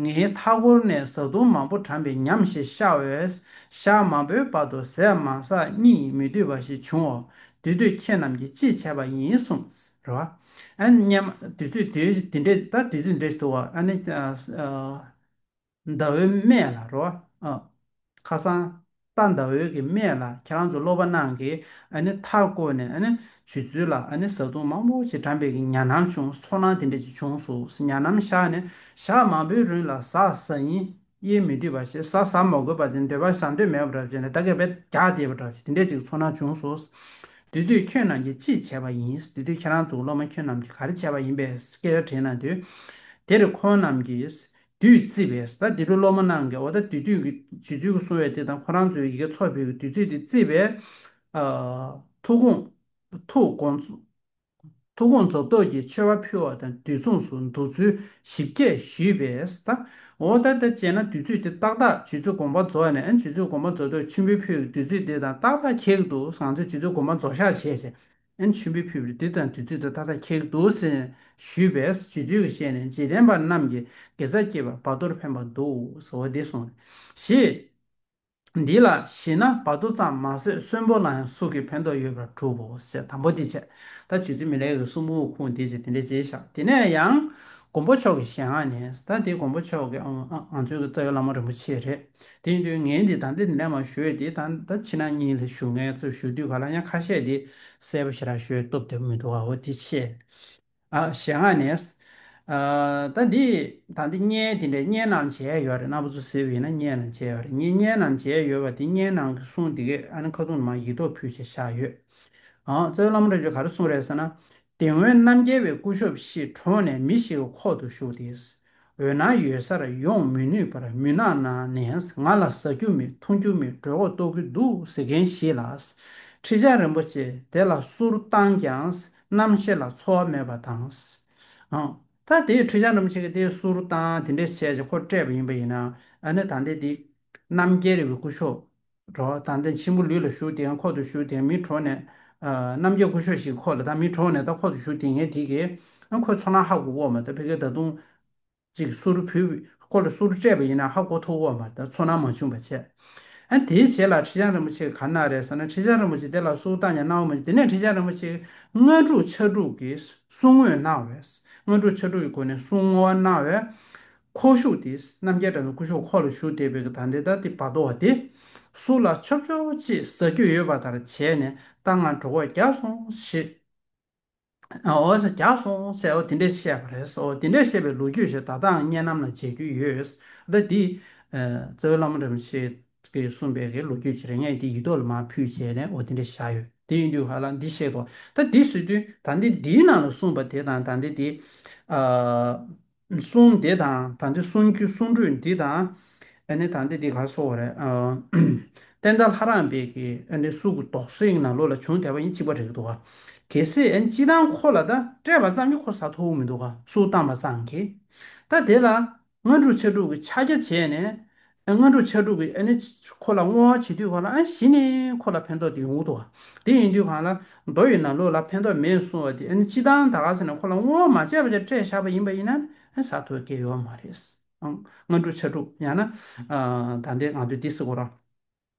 ངའི་མཐའ་བསྐོར་ནས་བཟའ་བཏུང་མང་པོ་དྲངས་པའི་ཉམས་ཤིག་ཤར་བས། ཞག་མང་པོའི་བར་དུ་ཟས་མ་ཟ་གཉིད་མི་བཏུབ་པ་ཞིག་བྱུང་བ། དེ་དུས་ཁྱེད་རྣམས་ཀྱིས་ཅི་བྱས་པ་ཡིན་གསུངས། རེད་བ། ཨ་ནི་སྔོན་མ་དུས་ཚོད་དེ་དེ་འདྲས་ད་དུས་ཚོད་འདྲས་ཞིག་འདུག་བ། ཨ་ནི་ཨ་ཟླ་བའི་སྨད་ལ་རེད་བ། ཨ། ཁ་སང་ད་ཟླ་བའི་གི་སྨད་ལ་ཁྱེད་རང་ཚོ་སློབ་པ་རྣམས་ཀྱིས་ཨ་ནི་མཐའ་བསྐོར་ནས་ཨ་ནི་རྗེ་བཙུན་ལ་ཨ་ནི་བཟའ་བཏུང་མང་པོ་ཞིག་དྲངས་པའི་གི་ཉམས་སྣང་བྱུང་། ཚོར་སྣང་དེ་འདྲ་ཞིག་བྱུང་སོང་། ཉམས་སྣང་ཤར་ནས་ཞག་མང་པོའི་རིང་ལ་ཟ་ཟ་ཡིན་གཉིད་མི་བཏུབ་པ་ཞིག་ཟ་ཟ་མ་དགོས་པ་ཅིག་འདོད་པ་ཟ་འདོད་མེད་པ་འདྲ་བ་ཅིག་ནས་ད་གས་པས་རྒྱགས་བསྡད་པ་འདྲ་བ་ཅིག་དེ་འདྲ་ཅིག་ཚོར་སྣང་བྱུང་སོང་། དེ་དུས་ཁྱོད་རྣམས་ཀྱིས་ཅི་བྱས་པ་ཡིན། དེ་དུས་ཁྱེད་རང་ཚོ་སློབ་མ་ཁྱོད་རྣམས་ཀྱིས་ག་རེ་བྱས་པ་ཡིན་པས་སྐད་ཆ་དྲིས་གནང་དུས། དེར་ཁོང་རྣམས་ཀྱིས། བདུད་རྩིས་པས། ད་དེ་རུ་སློབ་མ་རྣམས་ཀྱིས་འོ་ད་བདུད་བདུད་ཀྱི་རྗེ་བཙུན་གྱིས་གསུངས་པའི་དེ་དང་ཁོ་རང་ཚོའི་ཡི་གེ་ཚོགས་པའི་བདུད་རྩིས་དེ་རྩིས་པས། ཨ་ཐུགས་དགོངས་ཐུགས་དགོངས་ཐུགས་དགོངས་རྫོགས་སྟོབས་ཀྱིས་མཆོད་པ་ཕུལ་བ་དང་དུས་མཚུངས་སུ་འདུག་ཚུལ་ཞིབ་རྒྱས་ཞུས་པས། ད་འོ་ད་ད་བྱས་ན་དུས་ཚོད་དེ་ཏག་ཏག་རྗེ་བཙུན་དགོངས་པ་རྫོགས་ནས་ཨ་ནི་རྗེ་བཙུན་དགོངས་པ་རྫོགས་དུས་མཆོད་འབུལ་ཕུལ་བའི་དུས་ཚོད་དེ་དང་ཏག་ཏག་འཁེལ་གྱི་འདུག་ང་ཚོས་རྗེ་བཙུན་དགོངས་པ་རྫོགས་ཤག་བྱས་བྱས་ཨ་ནི་མཆོད་འབུལ་ཕུལ་བའི་དུས་དང་དུས་ཚོད་དེ་ཏག་ཏག་འཁེལ་གྱི་འདུག་ཟེར་ཞུས་པས། རྗེ་བཙུན་གྱིས་བཤད་ནས་འཇིག་རྟེན་པ་རྣམས་ཀྱི་དགེ་རྩ་བསྐྱེད་པ་བར་དོར་ཕན་པར་འདུག་ཟེར་བ་འདི་གསུངས། ཞེས། འདི་ལ་ཞེ་ན་བར་དོ་ཙམ་མ་ཟད་གསོན་པོ་ལ་ཡང་གཟུགས་ཀྱི་ཕན་ཐོགས་ཡོད་པར་གྲུབ་བོ་ཞེས་དང་པོ་འདི་བྱས། ད་རྗེ་བཙུན་མི་ལའི་གི་གསུང་འབུམ་ཁུངས་འདི་བྱས་དེ་འདྲ་བྱས་བཞག་དེ་ནས་ཡང་མགོན་པོ་མཆོག་གི་ཞལ་སྔ་ནས་ད་དེ་མགོན་པོ་མཆོག་གི་ཨ་ང་ཚོའི་གི་རྩ་བའི་བླ་མ་རིན་པོ་ཆེ་རེད། དེ་ཡིན་དུས་ངས་འདི་ད་འདི་འདི་ནས་མ་ཞུ་ཡས་དེ་ད་ད་ཕྱི་ནང་གཉིས་ལ་ཞུ་ངས་ཚུར་ཞུ་དུས་ག་ལ་ཡང་ཁ་ཤས་དེ་གསལ་པོ་ཞེ་དྲག་ཞུ་ཡས་སྟབས་བདེ་པོ་མི་འདུག་ཨ་འོ་དེ་བྱས། ཨ་ཞལ་སྔ་ནས། ཨ་ད་འདི་ད་འདི་བརྙན་དེ་འདྲའི་བརྙན་ནང་མཇལ་ཡོད་རེད། རྣམ་པ་ཚོ་གཟིགས་པ་ཡིན་ན་བརྙན་ནང་མཇལ་ཡོད་རེད། ངས་བརྙན་ནང་མཇལ་ཡོད་པ་དེ་བརྙན་ནང་གི་གསུང་དེ་གས་ཨ་ནི་ཁ་ཐུག་ནས་མར་ཡིག་ཐོག་ཕུལ་བྱས་བཞག་ཡོད། ཨང་རྩ་བའི་བླ་མ་རིན་པོ་ཆེ་ག་རེ་གསུངས་རེད་ཟེར་ན། དེ་སྔོན་རྣམ་རྒྱལ་བའི་སྐུ་ཞབས་ཤིག་གྲོངས་ནས་མི་ཞིག་གི་ཁོག་ཏུ་ཞུགས་ཏེ། འོད་སྣང་ཡོད་སར་ཡོང་མི་ནུས་པར་མུན་ནག་ནང་ནས་ང་ལ་ཟ་རྒྱུ་མེད་འཐུང་རྒྱུ་མེད་གྲོད་ཁོག་ལྟོགས་ཀྱི་འདུག་ཟེར་མཁན་ཞིག་ལ། ཁྲི་བྱང་རིན་པོ་ཆེ་དེ་ལ་གསུར་བཏང་ཀྱང་རྣམ་ཤེས་ལ་ཚོར་བ་མེད་པ་དང་། ཨང་། ད་དེ་ཁྲི་བྱང་རིན་པོ་ཆེ་གིས་དེ་གསུར་བཏང་དེ་འདྲས་བྱས་ཀྱི་ཁོ་སྤྲད་པ་ཡིན་པ་ཡིན་ན་ཨ་ནི་ད་ལྟའི་དེ་རྣམ་རྒྱལ་རི་བོའི་སྐུ་ཞབས་རོ་ད་ལྟའི་གཤིན་པོ་ལུས་ལ་ཞུགས་དེ་ཡང་ཁོག་ཏུ་ཞུགས་དེ་ཡང་མི་གྲོངས་ནས་ཨ་རྣམ་རྒྱལ་སྐུ་ཞབས་ཤིག་ཁོག་ལ་ད་མི་གྲོངས་ནས་ད་ཁོག་ཏུ་ཞུགས་དེ་ངས་དེ་གས་ཨ་ཁོ་ཚོར་སྣང་ཧ་གོ་གོ་མ་ད་ཕ་གི་ད་དུང་ཅིག་གསུར་ཕུལ་ཁོ་ལ་གསུར་སྤྲད་པ་ཡིན་ན་ཧ་གོ་ཐུབ་ཀྱི་ཡོད་མ་རེད། ད་ཚོར་སྣང་མ་བྱུང་བ་བྱས། ཨ་དེའི་རྗེས་ལ་ཁྲི་བྱང་རིན་པོ་ཆེ་གིས་ག་རེ་གནང་རེད་ཟེར་ན། ཁྲི་བྱང་རིན་པོ་ཆེ་དེ་ལ་གསུར་བཏང་ཀྱང་སྣང་བ་མ་བྱུང་། དེ་ནས་ཁྲི་བྱང་རིན་པོ་ཆེ་གིས་སྔགས་དྲུག་ཕྱག་དྲུག་གི་གསུང་ངོ་གནང་བས། སྔགས་དྲུག་ཕྱག་དྲུག་གི་སྒོ་ནས་གསུང་ངོ་གནང་བས། ཁོག་ཞུགས་དེ་རྣམ་རྒྱལ་གྲྭ་ཚང་སྐུ་ཞབས་ཁོག་ལ་ཞུགས་བསྡད་པའི་གི་ད་ལྟའི་ད་དེ་བར་དོ་བ་དེ་གཟུགས་ལ་ཆོབ་ཆོབ་ཅིག་ཟ་རྒྱུ་ཡོད་པ་ལྟར་བྱས་ནས་ད་ང་གྲོད་ཁོག་རྒྱགས་སོང་ཞེས། ཨ་འོ་ཟེར་རྒྱགས་སོང་ཟེར་འོ་དེ་འདྲས་བཤད་པ་རེད། འོ་དེ་འདྲས་བཤད་པའི་ལོ་རྒྱུས་ཞིག་ད་ལྟའང་བརྙན་ནང་ལ་མཇལ་རྒྱུ་ཡོད། ད་འདི་ཨ་རྩ་བའི་བླ་མ་རིན་པོ་ཆེ་གིས་གསུངས་པའི་གི་ལོ་རྒྱུས་ཅིག་རེད། ངས་འདི་ཡིག་ཐོག་ལ་མར་ཕུལ་བྱས་ནས་འོ་དེ་འདྲས་བཞག་ཡོད། དེ་ཡིན་དུས་ཧ་ལམ་འདི་བཤད་དོ། ད་འདི་ཟེར་དུས་ད་འདི་འདིའི་ནང་ལ་གསུངས་པ་དེ་དང་ད་འདི་འདི་ཨ་གསུང་དེ་དང་ད་འདི་གསུང་རྒྱུ་གསུང་སྒྲོས་འདི་དང་། ཨ་ནི་ད་འདི་འདི་ག་སོགས་རེད། ཨ་བསྟན་དར་ལྷ་རམས་པའི་གི་ཨ་ནི་གསུང་གི་དོགས་སེལ་གྱི་ནང་ལོགས་ལ་བྱུང་བསྡད་པ་ཡིན་གཅིག་པ་རེད་འདུག་ག་གལ་སྲིད་ཨ་ནི་སྤྱིར་བཏང་ཁོ་ལ་ད་སྤྲད་པ་ཙམ་གྱིས་ཁོ་ཟ་ཐུབ་མི་འདུག་ག་གསུར་བཏང་པ་ཙམ་གྱིས། ད་དེ་ལ་སྔགས་དྲུག་ཕྱག་དྲུག་གི་ཕྱག་རྒྱ་བྱས་ནས། ཨ་སྔགས་དྲུག་ཕྱག་དྲུག་གི་ཨ་ནི་ཁོ་ལ་བསྔོ་བ་བྱེད་དུས་ག་ལ་ཨ་གཞི་ནས་ཁོ་ལ་ཕན་ཐོགས་དེ་ཡོང་གི་འདུག་ག་དེ་ཡིན་དུས་ག་ལ་མདོ་ཡི་ནང་ལོགས་ལ་ཕན་ཐོགས་མེད་གསུང་བ་དེ་ཨ་ནི་སྤྱིར་བཏང་ད་ག་ཟེར་ན་ཁོ་ལ་བསྔོ་བ་མ་བྱས་པ་བྱས་སྤྲད་བཞག་པ་ཡིན་པ་ཡིན་ན་ཨ་ཟ་ཐུབ་ཀྱི་ཡོད་མ་རེད། ཨང་། སྔགས་དྲུག་ཕྱག་དྲུག་ཡང་ན། ཨ་ད་ལྟའི་ང་ཚོས་འདི་ཟེར་གོ་ར།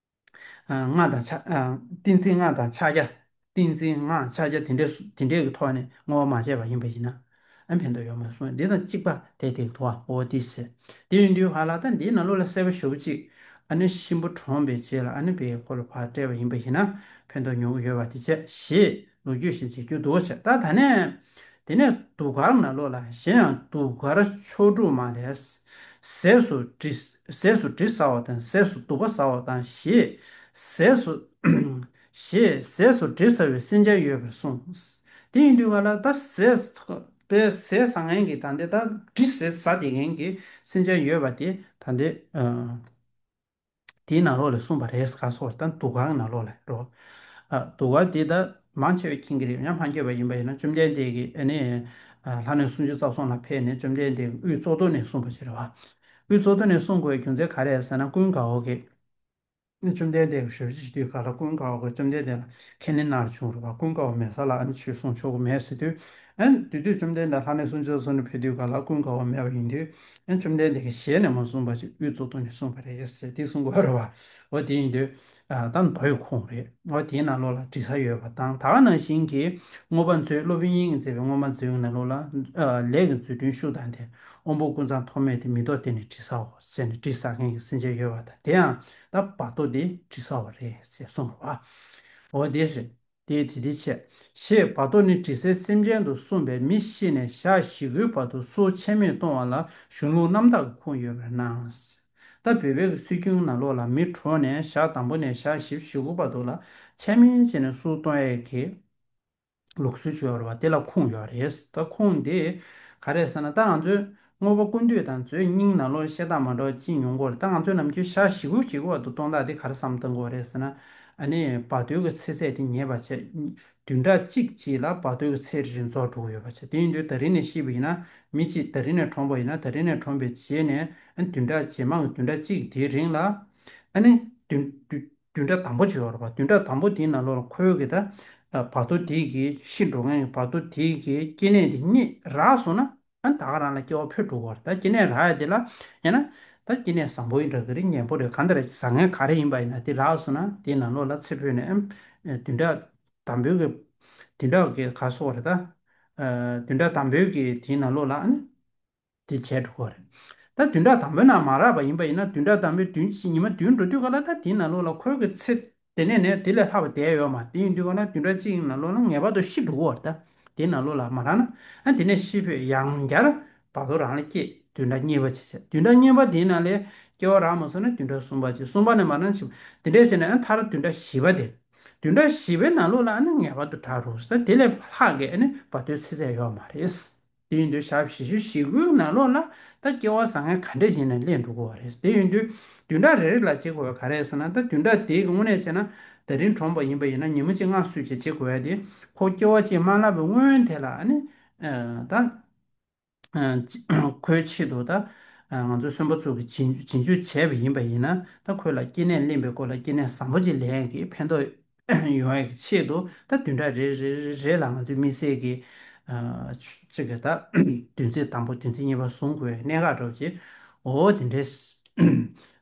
ཨ་སྔགས་དང་ཕྱག་ཨ་ཏིང་འཛིན་སྔགས་དང་ཕྱག་རྒྱ། ཏིང་འཛིན་སྔགས་ཕྱག་རྒྱ་དེ་འདྲའི་སུ་དེ་འདྲའི་གི་ཐོག་ནས་བསྔོ་བ་མ་བྱས་པ་ཡིན་པ་ཡིན་ན། ཨ་ཕན་ཐོགས་ཡོད་མ་གསུངས། འདི་དང་གཅིག་པ་དེ་དེ་གི་ཐོག་འོ་འདི་ཟེར། དེ་ཡིན་དུས་ཧ་ལ་ད་འདིའི་ནང་ལོགས་ལ་གསལ་པོ་ཞེ་པོ་ཅིག་ཨ་ནི་གཤིན་པོ་གྲོངས་པའི་རྗེས་ལ་ཨ་ནི་བའི་ཁོ་ལ་ཕར་སྤྲད་པ་ཡིན་པ་ཡིན་ན་ཕན་ཐོགས་མྱོང་གི་ཡོད་པ་དེ་བྱས་ཞེས་ལོ་རྒྱུས་ཤིག་མཇལ་རྒྱུ་འདུག་ཟེར། ད་ད་ནས། དེ་ནས་གདུགས་དཀར་ནང་ལོགས་ལ་གཞན་ཡང་གདུགས་དཀར་མཆོག་གྲུབ་མ་ལས། ཟས་སུ་དྲི་ཟས་སུ་དྲི་ཟ་བ་དང་ཟས་སུ་དུ་པ་ཟ་བ་དང་ཞེས་ཟས་སུ་ཞེས་ཟས་སུ་དྲི་ཟ་བའི་སེམས་ཅན་ཡོད་པར་གསུངས། དེ་ཡིན་དུས་ག་ལ་ད་ཟས་པའི་ཟས་ཟ་མཁན་གྱི་ད་འདི་ད་དྲི་ཟས་ཟ་བསྡད་མཁན་གྱི་སེམས་ཅན་ཡོད་པ་དེ་ད་འདི་ཨ། དེའི་ནང་ལོགས་ལ་གསུངས་པ་རེད། ག་སོགས་ད་གདུགས་དཀར་ནང་ལོགས་ལ་རོ། ཨ་གདུགས་དཀར་དེ་ད་མང་ཆེ་བས་མཁྱེན་གྱི་རེད། ཡང་མ་མཁྱེན་པ་ཡིན་པ་ཡིན་ན་བཅོམ་ལྡན་འདས་ཀྱིས་ཨ་ནི་ཨ་ལྷ་གནས་སུམ་ཅུ་རྩ་གསུམ་ལ་ཕེབས་ནས་བཅོམ་ལྡན་འདས་ཀྱི་དབུའི་གཙུག་ཏོར་ནས་གསུངས་པ་ཞིག་རེད་བ། དབུའི་གཙུག་ཏོར་ནས་གསུང་དགོས་པའི་རྒྱུ་མཚན་ག་རེ་རེད་ཟེར་ན། ཀུན་དགའ་བོ་གིས་བཅོམ་ལྡན་འདས་ཀྱི་ཞབས་ཕྱི་ཞུ་དུས་ག་ལ་ཀུན་དགའ་བོ་གིས་བཅོམ་ལྡན་འདས་ལ་ཁས་ལེན་གནང་བྱུང་རེད་བ། ཀུན་དགའ་བོ་མེད་ས་ལ་ཨ་ནི་ཆོས་གསུང་ཆོག་གི་མེད་ཟེར་དུས། ཨ་ནི་དེ་དུས་བཅོམ་ལྡན་འདས་ལྷ་གནས་སུམ་ཅུ་རྩ་གསུམ་ནས་ཕེབས་དུས་ག་ལ་ཀུན་དགའ་བོ་མེད་པ་ཡིན་དུས། ཨ་ནི་བཅོམ་ལྡན་འདས་ཀྱིས་ཞལ་ནས་མ་གསུངས་པ་ཅིག་དབུའི་གཙུག་ཏོར་ནས་གསུངས་པ་རེད་ཟེར་དེ་གསུང་དགོས་རེད་བ། འོ་དེ་ཡིན་དུས། ཨ་ད་མདོ་ཡི་ཁུངས་རེད། འོ་དེའི་ནང་ལོགས་ལ་དྲི་ཟ་ཡོད་པ་དང་ད་ག་ནང་བཞིན་གྱི་མངོན་པ་མཛོད་སློབ་དཔོན་དབྱིག་གཉེན་མཛད་པའི་མངོན་པ་མཛོད་ཀྱི་ནང་ལོགས་ལ་ཨ་ལས་ཀྱི་མཛོད་འཕྲིན་ཤུགས་དང་ལྡན་དབང་པོ་ཀུན་ཚང་ཐོགས་མེད་དེ་མེ་ཏོག་སྟེང་ནས་དྲི་ཟའོ་ཟེར་ནས་དྲི་ཟ་མཁན་གྱི་སེམས་ཅན་ཡོད་པ་དང་དེ་ཡང་ད་བར་དོ་དེ་དྲི་ཟ་བ་རེད་ཟེར་གསུངས་པ། འོ་དེ་རེད། དེ་དེ་དེ་བྱས། ཞེས་བར་དོ་ནི་དྲི་ཟའི་སེམས་ཅན་དུ་གསུངས་པས་མི་ཤི་ནས་ཞག་བཞི་དགུའི་བར་དུ་གསུར་ཆད་མེད་གཏོང་བ་ལ་གཞུང་ལུགས་རྣམ་དག་གི་ཁུངས་ཡོད་པར་སྣང་། ད་བོད་པའི་གི་སྲོལ་རྒྱུན་ནང་ལོགས་ལ་མི་གྲོངས་ནས་ཞག་དང་པོ་ནས་ཞག་བཞི་བཅུ་ཞེ་དགུ་བར་དུ་ལ་ཆད་མེད་བྱས་ནས་གསུར་གཏོང་ཡས་ཀྱི་ལུགས་སྲོལ་ཅིག་ཡོད་རེད་བ། དེ་ལ་ཁུངས་ཡོད་རེད། ད་ཁུངས་དེ་ག་རེ་ཟེར་ན་ད་ང་ཚོའི་དངོས་པོ་ཀུན་བཏུས་དང་མཛོད་རྙིང་ནང་ལོགས་བཤད་སྟངས་མ་འདྲ་བ་ཅིག་ཡོང་གི་ཡོད་རེད། ད་ང་ཚོས་ནམ་རྒྱུན་ཞག་བཞི་དགུ་བཞི་དགུ་བར་དུ་གཏོང་སྟངས་དེ་ག་རེ་བསམ་བཏང་གི་ཡོད་རེད་ཟེར་ན། ཨ་ནི་བར་དོའི་གི་ཚེ་ཚད་དེ་ཉེ་བར་བྱས། བདུན་ཕྲག་གཅིག་གཅིག་ལ་བར་དོའི་གི་ཚེ་རིང་རྫོགས་འགྲོ་གི་ཡོད་པ་བྱས། དེ་ཡིན་དུས་ད་རིང་ནས་ཤི་བ་ཡིན་ན་མི་གཅིག་ད་རིང་ནས་གྲོངས་པ་ཡིན་ན་ད་རིང་ནས་གྲོངས་པའི་རྗེས་ནས་ཨ་ནི་བདུན་ཕྲག་རྗེས་མ་གི་བདུན་ཕྲག་གཅིག་དེའི་རིང་ལ་ཨ་ནི་བདུན་བདུན་བདུན་ཕྲག་དང་པོ་ཅིག་ཡོད་རེད་པ། བདུན་ཕྲག་དང་པོ་དེའི་ནང་ལོགས་ལ་ཁོའི་གི་ད་བར་དོ་དེའི་གི་ཤི་འགྲོ་མཁན་གྱི་བར་དོ་དེའི་གི་སྐྱེ་གནས་དེ་རྙེད་རག་སོང་ན། ཨ་ནི་ད་ག་རང་ལ་སྐྱེ་བ་འཕོས་འགྲོ་གི་རེད། ད་སྐྱེ་གནས་རག་ཡ་དེ་ལ་ཡང་ན་ད་སྐྱེ་གནས་བཟང་པོ་ཡིན་འདྲ་གི་རེད། ངན་པོ་རེད། གང་ལྟར་བཟང་ངན་ག་རེ་ཡིན་པ་ཡིན་ན་དེ་རག་སོང་ན་དེའི་ནང་ལོགས་ལ་ཚེ་འཕོས་ནས་ཨ་ནི་བདུན་ཕྲག་དང་པོའི་གི་བདུན་ཕྲག་གི་ག་སོགས་རེད་ད། ཨ་བདུན་ཕྲག་དང་པོའི་གི་དེའི་ནང་ལོགས་ལ་ཨ་ནི་དེ་བྱས་འགྲོ་གི་རེད། ད་བདུན་ཕྲག་དང་པོའི་ནང་མ་རག་པ་ཡིན་པ་ཡིན་ན་བདུན་ཕྲག་དང་པོའི་བདུན་གཅིག་ཉི་མ་བདུན་འགྲོ་དུས་ག་ལ་ད་དེའི་ནང་ལོགས་ལ་ཁོའི་གི་ཚེ་དེ་ནས་ནས་དེ་ལས་ལྷག་པ་བསྡད་ཡོད་མ་རེད། དེ་ཡིན་དུས་ག་ལ་བདུན་ཕྲག་གཅིག་གི་ནང་ལོགས་ལ་ངེས་པར་དུ་ཤི་འགྲོ་གི་རེད་ད། དེའི་ནང་ལོགས་ལ་མ་རག་ན་ཨ་དེ་ནས་ཤི་འཕོས་ཡང་བསྐྱར་བར་དོ་རང་ལ་སྐྱེས། བདུན་ཕྲག་གཉིས་པ་བྱས་བྱས། བདུན་ཕྲག་གཉིས་པ་དེའི་ནང་ལས་སྐྱེ་བ་རག་མ་སོང་ན་བདུན་ཕྲག་གསུམ་པ་བྱས། གསུམ་པ་ནས་མ་རག་ན་བཞི་པ། དེ་འདྲས་བྱས་ནས་ཨ་མཐར་བདུན་ཕྲག་བཞི་པ་དེ། བདུན་ཕྲག་བཞི་པའི་ནང་ལོགས་ལ་ཨ་ནི་ངེས་པར་དུ་དྲག་རུང་ཟེར། དེ་ལས་ལྷག་གི་ཨ་ནི་བར་དོའི་ཚེ་ཚད་ཡོད་མ་རེད། དེ་ཡིན་དུས་ཞག་བཞི་བཅུ་ཞེ་དགུའི་ནང་ལོགས་ལ་ད་སྐྱེ་བ་བཟང་ངན་ག་འདྲས་བྱས་ནས་སླེབས་འགྲོ་གི་ཡོད་རེད། དེ་ཡིན་དུས་བདུན་ཕྲག་རེ་རེ་ལ་བྱེད་དགོས་པ་ག་རེ་རེད་ཟེར་ན། ད་བདུན་ཕྲག་དེའི་གི་དངོས་གནས་བྱས་ན་ད་རིང་གྲོངས་པ་ཡིན་པ་ཡིན་ན་ཉིན་མོ་གཅིག་སྔ་བསུ་བྱས་བྱེད་དགོས་ཡ་དེ། ཁོ་སྐྱེ་བ་གཅིག་མ་ལྷག་པའི་སྔོན་དེ་ལ་ཨ་ནི་ཨ་ད་ཨ་ཁོའི་ཆེད་དུ་ད་ཨ་ང་ཚོ་གསོན་པོ་ཚོ་གིས་རྗེས་རྗེས་འཇུག་བྱས་པ་ཡིན་པ་ཡིན་ན། ད་ཁོ་ལ་སྐྱེ་གནས་ལེན་པའི་སྐོར་ལ་སྐྱེ་གནས་བཟང་པོ་ཅིག་ལེན་གྱི་ཕན་ཐོགས་ཡོང་ཡག་གི་ཆེད་དུ་ད་བདུན་ཕྲག་རེ་རེ་རེ་རེ་ལ་ང་ཚོའི་དམིགས་བསལ་གྱི་ཨ་ཅིག་གི་ད་བདུན་ཚིགས་དང་པོ་བདུན་ཚིགས་གཉིས་པ་བཟུང་དགོས་པའི་གནད་འགག་འདྲ་པོ་ཅིག་འོ་དེ་འདྲས་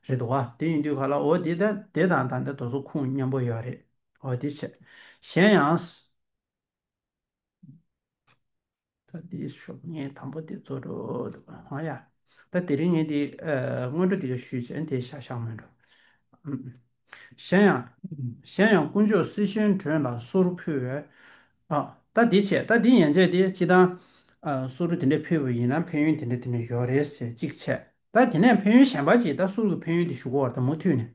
རེད་འདུག་བ། དེ་ཡིན་དུས་ག་ལ་འོ་དེ་ད་དེ་དང་ད་ལྟ་དེ་ཚོ་ཁུངས་མཉམ་པོ་ཡོད་རེད། འོ་དེ་བྱས། གཞན་ཡང་། ད་དེའི་ཤོག་ངས་དང་པོ་དེ་རྫོགས་འགྲོ་འདུག་ཨ་ཡ། ད་དེ་རིང་ངས་དེ་ཨ་སྔོན་འགྲོ་དེ་ག་ཞུས་བྱས་དེ་བཞག་བཞག་མེད་འགྲོ། ཨམ། གཞན་ཡང་། གཞན་ཡང་དཀོན་མཆོག་སྲི་ཞུའི་མགྲོན་ལ་གསུར་ཕུལ་བས། ཨ། ད་དེ་བྱས། ད་དེ་ཡན་ཆད་དེ་སྤྱིར་བཏང་ཨ་གསུར་དེ་འདྲ་ཕུལ་བ་ཡིན་ན་ཕན་ཡོན་དེ་འདྲ་དེ་འདྲ་ཡོད་རེད་ཟེར་གཅིག་བྱས། ད་དེ་ནས་ཕན་ཡོན་གཞན་པ་ཅིག་ད་གསུར་གྱི་ཕན་ཡོན་དེ་ཞུ་དགོས་པ་རེད་ད་མུ་མཐུད་ནས།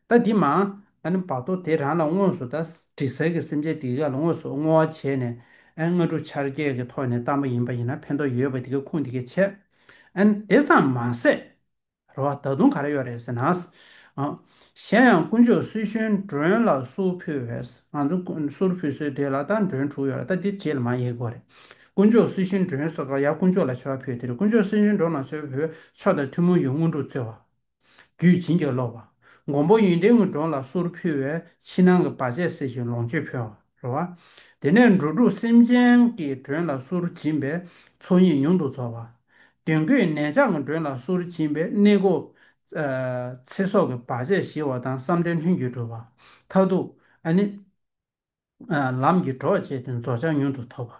ད་འདི་མ། ཨ་ནི་བར་དོ་དེ་རང་ལ་དངོས་སུ་ད་དྲི་ཟ་གི་སེམས་ཅན་དེ་ག་ལ་དངོས་སུ་བསྔོ་བ་བྱས་ནས་ཨ་ནི་སྔ་དྲོ་ཆར་རྐྱལ་གྱི་ཐོག་ནས་བཏང་པ་ཡིན་པ་ཡིན་ན་ཕན་ཐོགས་ཡོད་པ་དེ་ག་ཁུངས་དེ་ག་བྱས། ཨ་ནི་དེ་ཙམ་མ་ཟད། རེད་བ། ད་དུང་ག་རེ་ཡོད་རེད་ཟེར་ན། ཨ། གཞན་ཡང་དཀོན་མཆོག་སྲི་ཞུའི་མགྲོན་ལ་གསུར་ཕུལ་བས། ང་ཚོ་གསུར་ཕུལ་སྲོལ་དེ་ལ་ད་མགྲོན་དྲུག་ཡོད་རེད། ད་འདི་རྗེས་ལ་མར་ཡོང་གི་རེད། དཀོན་མཆོག་སྲི་ཞུའི་མགྲོན་ཟེར་སྐབས་ཡང་དཀོན་མཆོག་ལ་མཆོད་པ་ཕུལ་དེ་རེད། དཀོན་མཆོག་སྲི་ཞུའི་མགྲོན་ལ་མཆོད་པ་ཕུལ་བས། མཆོག་དང་ཐུན་མོང་གི་དངོས་གྲུབ་སྩོལ་བ། རྒྱུད་བྱིན་གྱིས་རློབ་པ། མགོན་པོ་ཡོན་ཏན་གྱི་མགྲོན་ལ་གསུར་ཕུལ་བས། ཕྱི་ནང་གི་བར་ཆད་སེལ་ཞིང་ལོངས་སྤྱོད་འཕེལ་བ། རེད་བ། དེ་ནས་འགྲོ་དྲུག་སེམས་ཅན་གྱི་མགྲོན་ལ་གསུར་བྱིན་པས། ཚོགས་གཉིས་མྱུར་དུ་རྫོགས་པ། གདོན་བགེགས་ནད་ཆགས་ཀྱི་མགྲོན་ལ་གསུར་བྱིན་པས། གནས་སྐབས་ཨ་ཚེ་སྲོག་གི་བར་ཆད་ཞི་བ་དང་བསམ་དོན་ལྷུན་གྱིས་གྲུབ་པ། མཐར་ཐུག་ཨ་ནི་ཨ་ལམ་གྱི་གྲོགས་བྱས་ཏེ་རྫོགས་བྱང་མྱུར་དུ་ཐོབ་པ།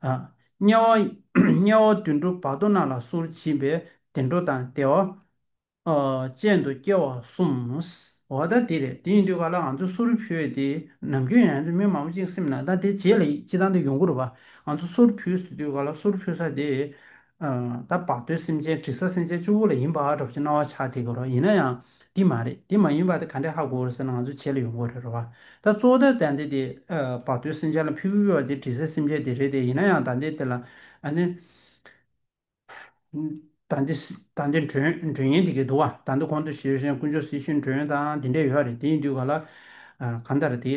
ཨ་དམྱལ་བ་དམྱལ་བ་དུད་འགྲོ་བར་དོ་རྣམས་ལ་གསུར་བྱིན་པས། བདེ་འགྲོ་དང་བདེ་བ་ཨ་ཅན་དུ་སྐྱེ་བ་གསུངས། འོ་ད་དེ་རེད། དེ་ཡིན་དུས་ག་ལ་ང་ཚོ་གསུར་ཕུལ་དེ་ནམ་རྒྱུན་ཡང་མི་མང་པོ་ཅིག་སེམས་ནང་ད་དེ་རྗེས་ལ་སྤྱིར་བཏང་དེ་ཡོང་གི་རེད་བ། ང་ཚོ་གསུར་ཕུལ་ཟེར་དུས་ག་ལ་གསུར་ཕུལ་ས་དེ་ཨ་ད་བར་དོའི་སེམས་ཅན་དྲི་ཟ་སེམས་ཅན་གཅིག་པུ་ལ་ཡིན་པ་འདྲ་པོ་ཅིག་སྣང་བ་ཆགས་བསྡད་ཀྱི་རེད། ཡིན་ན་ཡང་དེ་མ་རེད། དེ་མ་ཡིན་པ་དེ་ག་འདྲས་ཧ་གོ་རེད་ཟེར་ན་ང་ཚོ་རྗེས་ལ་ཡོང་གི་རེད་རེད་བ། ད་གཙོ་བོ་ད་ད་འདི་དེ་ཨ་བར་དོའི་སེམས་ཅན་ལ་ཕུལ་གྱི་ཡོད་པ་དེ་དྲི་ཟའི་སེམས་ཅན་དེ་རེད་དེ། ཡིན་ན་ཡང་ད་འདི་དེ་ལ་ཨ་ནི། ད་འདི་ད་འདི་མགྲོན་མགྲོན་ཡན་དེ་ག་འདུག་བ། ད་འདི་གོང་དུ་ཞུས་བཞིན་དཀོན་མཆོག་སྲི་ཞུའི་མགྲོན་དང་དེ་འདྲས་ཡོད་རེད། དེ་ཡིན་དུས་ག་ལ་ཨ་གང་ལྟར་དེ་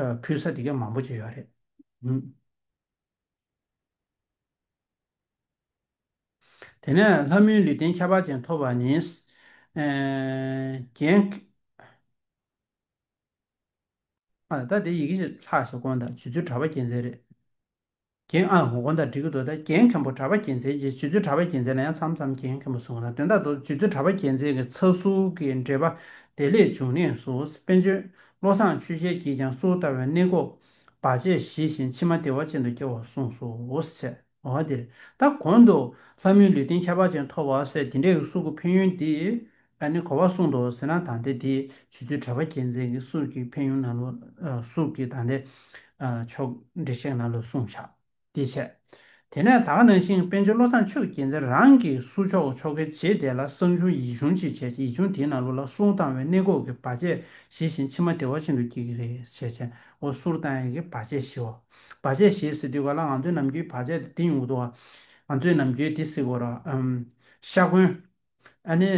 ཨ་ཕུལ་ས་དེ་ག་མང་པོ་ཅིག་ཡོད་རེད། ཨུམ། དེ་ནས་ལྷ་མིའི་ལུས་རྟེན་ཁྱད་པར་ཅན་ཐོབ་པ་ནི། ཨེ་རྒྱན། ཨ་ད་དེ་ཡི་གེ་ཞིག་ལྷག་ཞིག་དགོངས་དག་བྱེད་ཚུལ་གྲགས་པ་རྒྱལ་མཚན་རེད། རྒྱན་ཨ་ངོ་དགོངས་དག་འགྲིག་གི་འདུག་ད་རྒྱན་མཁན་པོ་གྲགས་པ་རྒྱལ་མཚན་གྱིས་བྱེད་ཚུལ་གྲགས་པ་རྒྱལ་མཚན་ལ་ཡང་མཚམས་མཚམས་རྒྱན་མཁན་པོ་གསུངས་ལ། དོན་དག་ཏུ་བྱེད་ཚུལ་གྲགས་པ་རྒྱལ་མཚན་གྱི་ཚ་གསུར་གྱི་འགྲེལ་པ་དེ་ལས་འབྱུང་གནས་སུ་དཔལ་འབྱོར་བློ་བཟང་ཆོས་རྒྱལ་གྱིས་ཀྱང་གསུར་བཏང་བས་གནས་སྐབས་བར་ཆད་ཞི་ཞིང་ཕྱི་མ་བདེ་བ་ཅན་དུ་སྐྱེ་བར་གསུངས་སོ་ཟེར། འོ་དེ་རེད། ད་གོང་དུ་ལྷ་མིའི་ལུས་རྟེན་ཁྱད་པར་ཅན་ཐོབ་པ་ཟེར་དེ་འདྲའི་གི་གསུར་གྱི་ཕན་ཡོན་དེ་ཨ་ནི་ག་པར་གསུངས་འདུག་ཟེར་ན། ད་ལྟ་དེ་བྱེད་ཚུལ་གྲགས་པ་རྒྱལ་མཚན་གྱི་གསུར་གྱི་ཕན་ཡོན་ནང་ལོགས་ཨ་གསུར་གྱི་ད་ལྟ་ཨ་ཆོག་འགྲེལ་བཤད་ནང་ལོགས་གསུངས་བཞག་དེ་བྱས། དེ་ནས་ད་ག་ནང་བཞིན་དཔལ་འབྱོར་བློ་བཟང་ཆོས་ཀྱི་རྒྱལ་མཚན་རང་གི་གསུར་ཆོག་ཆོ་གའི་རྗེས་དེ་ལ་གསང་གཞུང་ཡིག་ཆུང་ཅིག་བྱས། ཡིག་ཆུང་དེའི་ནང་ལོགས་ལ་གསུར་བཏང་བས་གནས་སྐབས་ཀྱི་བར་ཆད་ཞི་ཞིང་ཕྱི་མ་བདེ་བ་ཅན་དུ་སྐྱེ་གི་རེད་ཟེར་བྱས། འོ་གསུར་བཏང་ཡས་ཀྱི་བར་ཆད་ཞི་བ། བར་ཆད་ཞི་ཟེར་དུས་ག་ལ་ང་ཚོའི་ནམ་རྒྱུན་བར་ཆད་དེ་དེ་ཡོང་གི་འདུག་བ། ང་ཚོའི་ནམ་རྒྱུན་དེ་ཟེར་གོ་ར་ཨམ་ཤ་འཁོན། ཨ་ནི་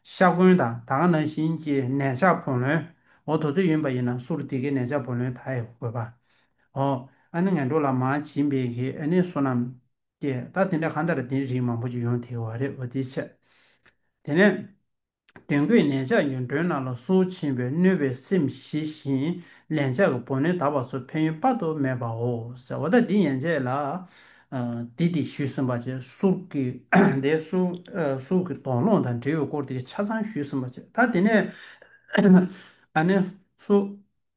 ཤ་འཁོན་དང་ད་ག་ནང་བཞིན་གྱི་ནད་ཆགས་བུ་ལོན། འོ་དེ་ཚུ་ཡིན་པ་ཡིན་ན་གསུར་དེ་གའི་ནས་ཆ་བུ་ལོན་ད་ཡི་དགོས་པ། འོ་ཨ་ནི་ངན་འགྲོ་ལ་མར་བྱིན་པའི་གི་ཨ་ནི་བསོད་ནམས་ཀྱི་ད་དེ་འདྲ་གང་ལྟར་དེ་རིགས་མང་པོ་ཅིག་ཡོང་དེ་བ་རེད། འོ་དེ་བྱས། དེ་ནས། དོན་ཀུན་ནས་ཆ་གི་མགྲོན་རྣམས་ལ་གསུར་བྱིན་པས་གནོད་པའི་སེམས་ཞི་ཞིང་ལན་ཆགས་ཀྱི་བུ་ལོན་དག་པ་སོགས་ཕན་ཡོན་དཔག་ཏུ་མེད་པའོ། ཟེར་བ་ད་འདི་ཡན་ཆད་ལ། ཨ་འདི་དེ་ཞུས་ཟིན་པ་བྱས་གསུར་གྱི་དེ་གསུར་ཨ་གསུར་གྱི་དོགས་སློང་དང་འབྲེལ་བའི་སྐོར་དེ་ཆ་ཚང་ཞུས་ཟིན་པ་བྱས། ད་དེ་ནས་ཨ་ནི་གསུར་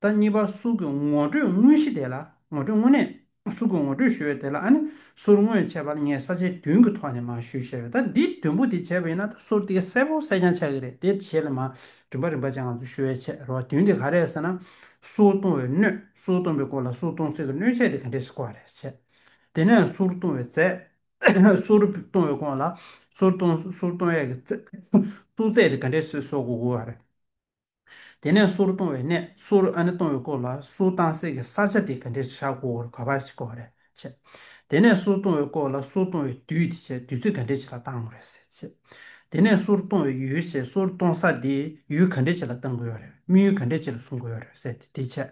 ད་གཉིས་པ་གསུར་གྱི་ངོ་སྤྲོད་དངོས་གཞི་དེ་ལ་ངོ་སྤྲོད་དངོས་གནས། གསུར་གྱི་ངོ་སྤྲོད་ཞུ་བའི་དེ་ལ་ཨ་ནི་གསུར་དངོས་བྱས་པ་ལ་ངས་ས་བཅད་བདུན་གྱི་ཐོག་ནས་མར་ཞུས་བཞག་ཡོད། ད་འདི་བདུན་པོ་དེ་བྱས་པ་ཡིན་ན་ད་གསུར་དེ་གསལ་པོ་གསལ་རྐྱང་ཆགས་ཀྱི་རེད། དེ་རྗེས་ལ་མར་རིམ་པ་རིམ་པ་བྱས་ང་ཚོ་ཞུ་བའི་ཆེད་རོ། བདུན་དེ་ག་རེ་རེད་ཟེར་ན། གསུར་གཏོང་བའི་སྣོད། གསུར་གཏོང་བའི་སྐོར་ལ་གསུར་གཏོང་སའི་གི་སྣོད་ཆས་དེ་ག་འདྲས་ཞིག་དགོས་རེད་བྱས། དེ་ནས་གསུར་གཏོང་བའི་རྫས། གསུར་གཏོང་བའི་སྐོར་ལ་གསུར་གཏོང་གསུར་གཏོང་ཡས་ཀྱི་རྫས། གསུར་རྫས་དེ་ག་འདྲས་ཞིག་བཟོ་དགོས་དགོས་པ་རེད། དེ་ནས་གསུར་གཏོང་བའི་གནས། གསུར་ཨ་ནི་གཏོང་བའི་སྐོར་ལ་གསུར་བཏང་སའི་གི་ས་ཆ་དེ་ག་འདྲས་བཞག་དགོས་རེད། ག་པར་ཞིག་དགོས་རེད་བྱས། དེ་ནས་གསུར་གཏོང་བའི་སྐོར་ལ་གསུར་གཏོང་བའི་དུས་དེ་བྱས། དུས་ཚོད་ག་འདྲས་ཞིག་ལ་བཏང་དགོས་རེད་ཟེར་བྱས། དེ་ནས་གསུར་གཏོང་བའི་ཡུལ་བྱས། གསུར་གཏོང་ས་དེ་ཡུལ་ག་འདྲས་ཞིག་ལ་གཏང་དགོས་ཡོད་རེད། དམིགས་ཡུལ་ག་འདྲས་ཞིག་ལ་བཟུང་དགོས་ཡོད་རེད་ཟེར་དེ་དེ་བྱས།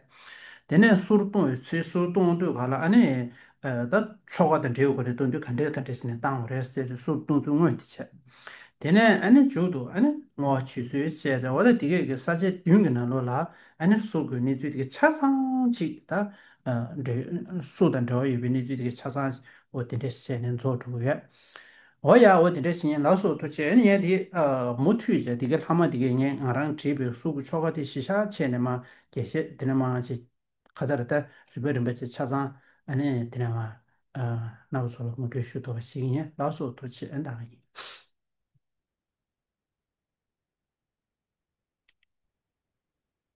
དེ་ནས་གསུར་གཏོང་བའི་ཚུལ། གསུར་གཏོང་དུས་ག་ལ་ཨ་ནི་ཨ་ད་ཆོ་ག་དང་འབྲེལ་བའི་སྒོ་ནས་གཏོང་དུས་ག་འདྲས་ག་འདྲས་ཟེར་ནས་བཏང་དགོས་རེད་ཟེར་ཏེ་གསུར་གཏོང་ཚུལ་དངོས་དེ་བྱས། དེ་ནས་ཨ་ནི་མཇུག་ཏུ་ཨ་ནི་བསྔོ་བ་མཆོད་གསོལ་བྱས་ཏེ་འོ་ད་དེ་གའི་གི་ས་བཅད་བདུན་གྱི་ནང་ལོགས་ལ་ཨ་ནི་གསུར་གྱི་གནས་ཚུལ་དེ་གའི་ཆ་ཚང་ཅིག་ད་ཨ་འབྲེལ་གསུར་དང་འབྲེལ་བ་ཡོད་པའི་གནས་ཚུལ་དེ་གའི་ཆ་ཚང་ཅིག་འོ་དེ་འདྲས་བྱས་ནས་རྫོགས་འགྲོ་གི་ཡོད། འོ་ཡ་འོ་དེ་འདྲས་བྱས་ཡིན། ལགས་སོ་ཐུགས་རྗེ་ཆེ། ཨ་ནི་ངས་དེ་ཨ་མུ་མཐུད་བྱས་དེ་གའི་ལྷག་མ་དེ་གའི་ངས་ང་རང་བྲིས་པའི་གསུར་གྱི་ཆོ་ག་དེ་གཞི་བཞག་བྱས་ནས་མར་རྒྱས་བཤད་དེ་ནས་མར་ཅིག་ག་ད་ར་ད་རིམ་པ་རིམ་པ་བྱས་ཆ་ཚང་ཨ་ནི་དེ་ནས་མར་ཨ་རྣམ་པ་ཚོ་ལ་ངོ་སྤྲོད་ཞུ་ཐུབ་པ་ཞིག་ཡིན། ལགས་སོ་ཐུགས་རྗེ་ཆེ། ཨ་ནི་ད་ག་ཡིན།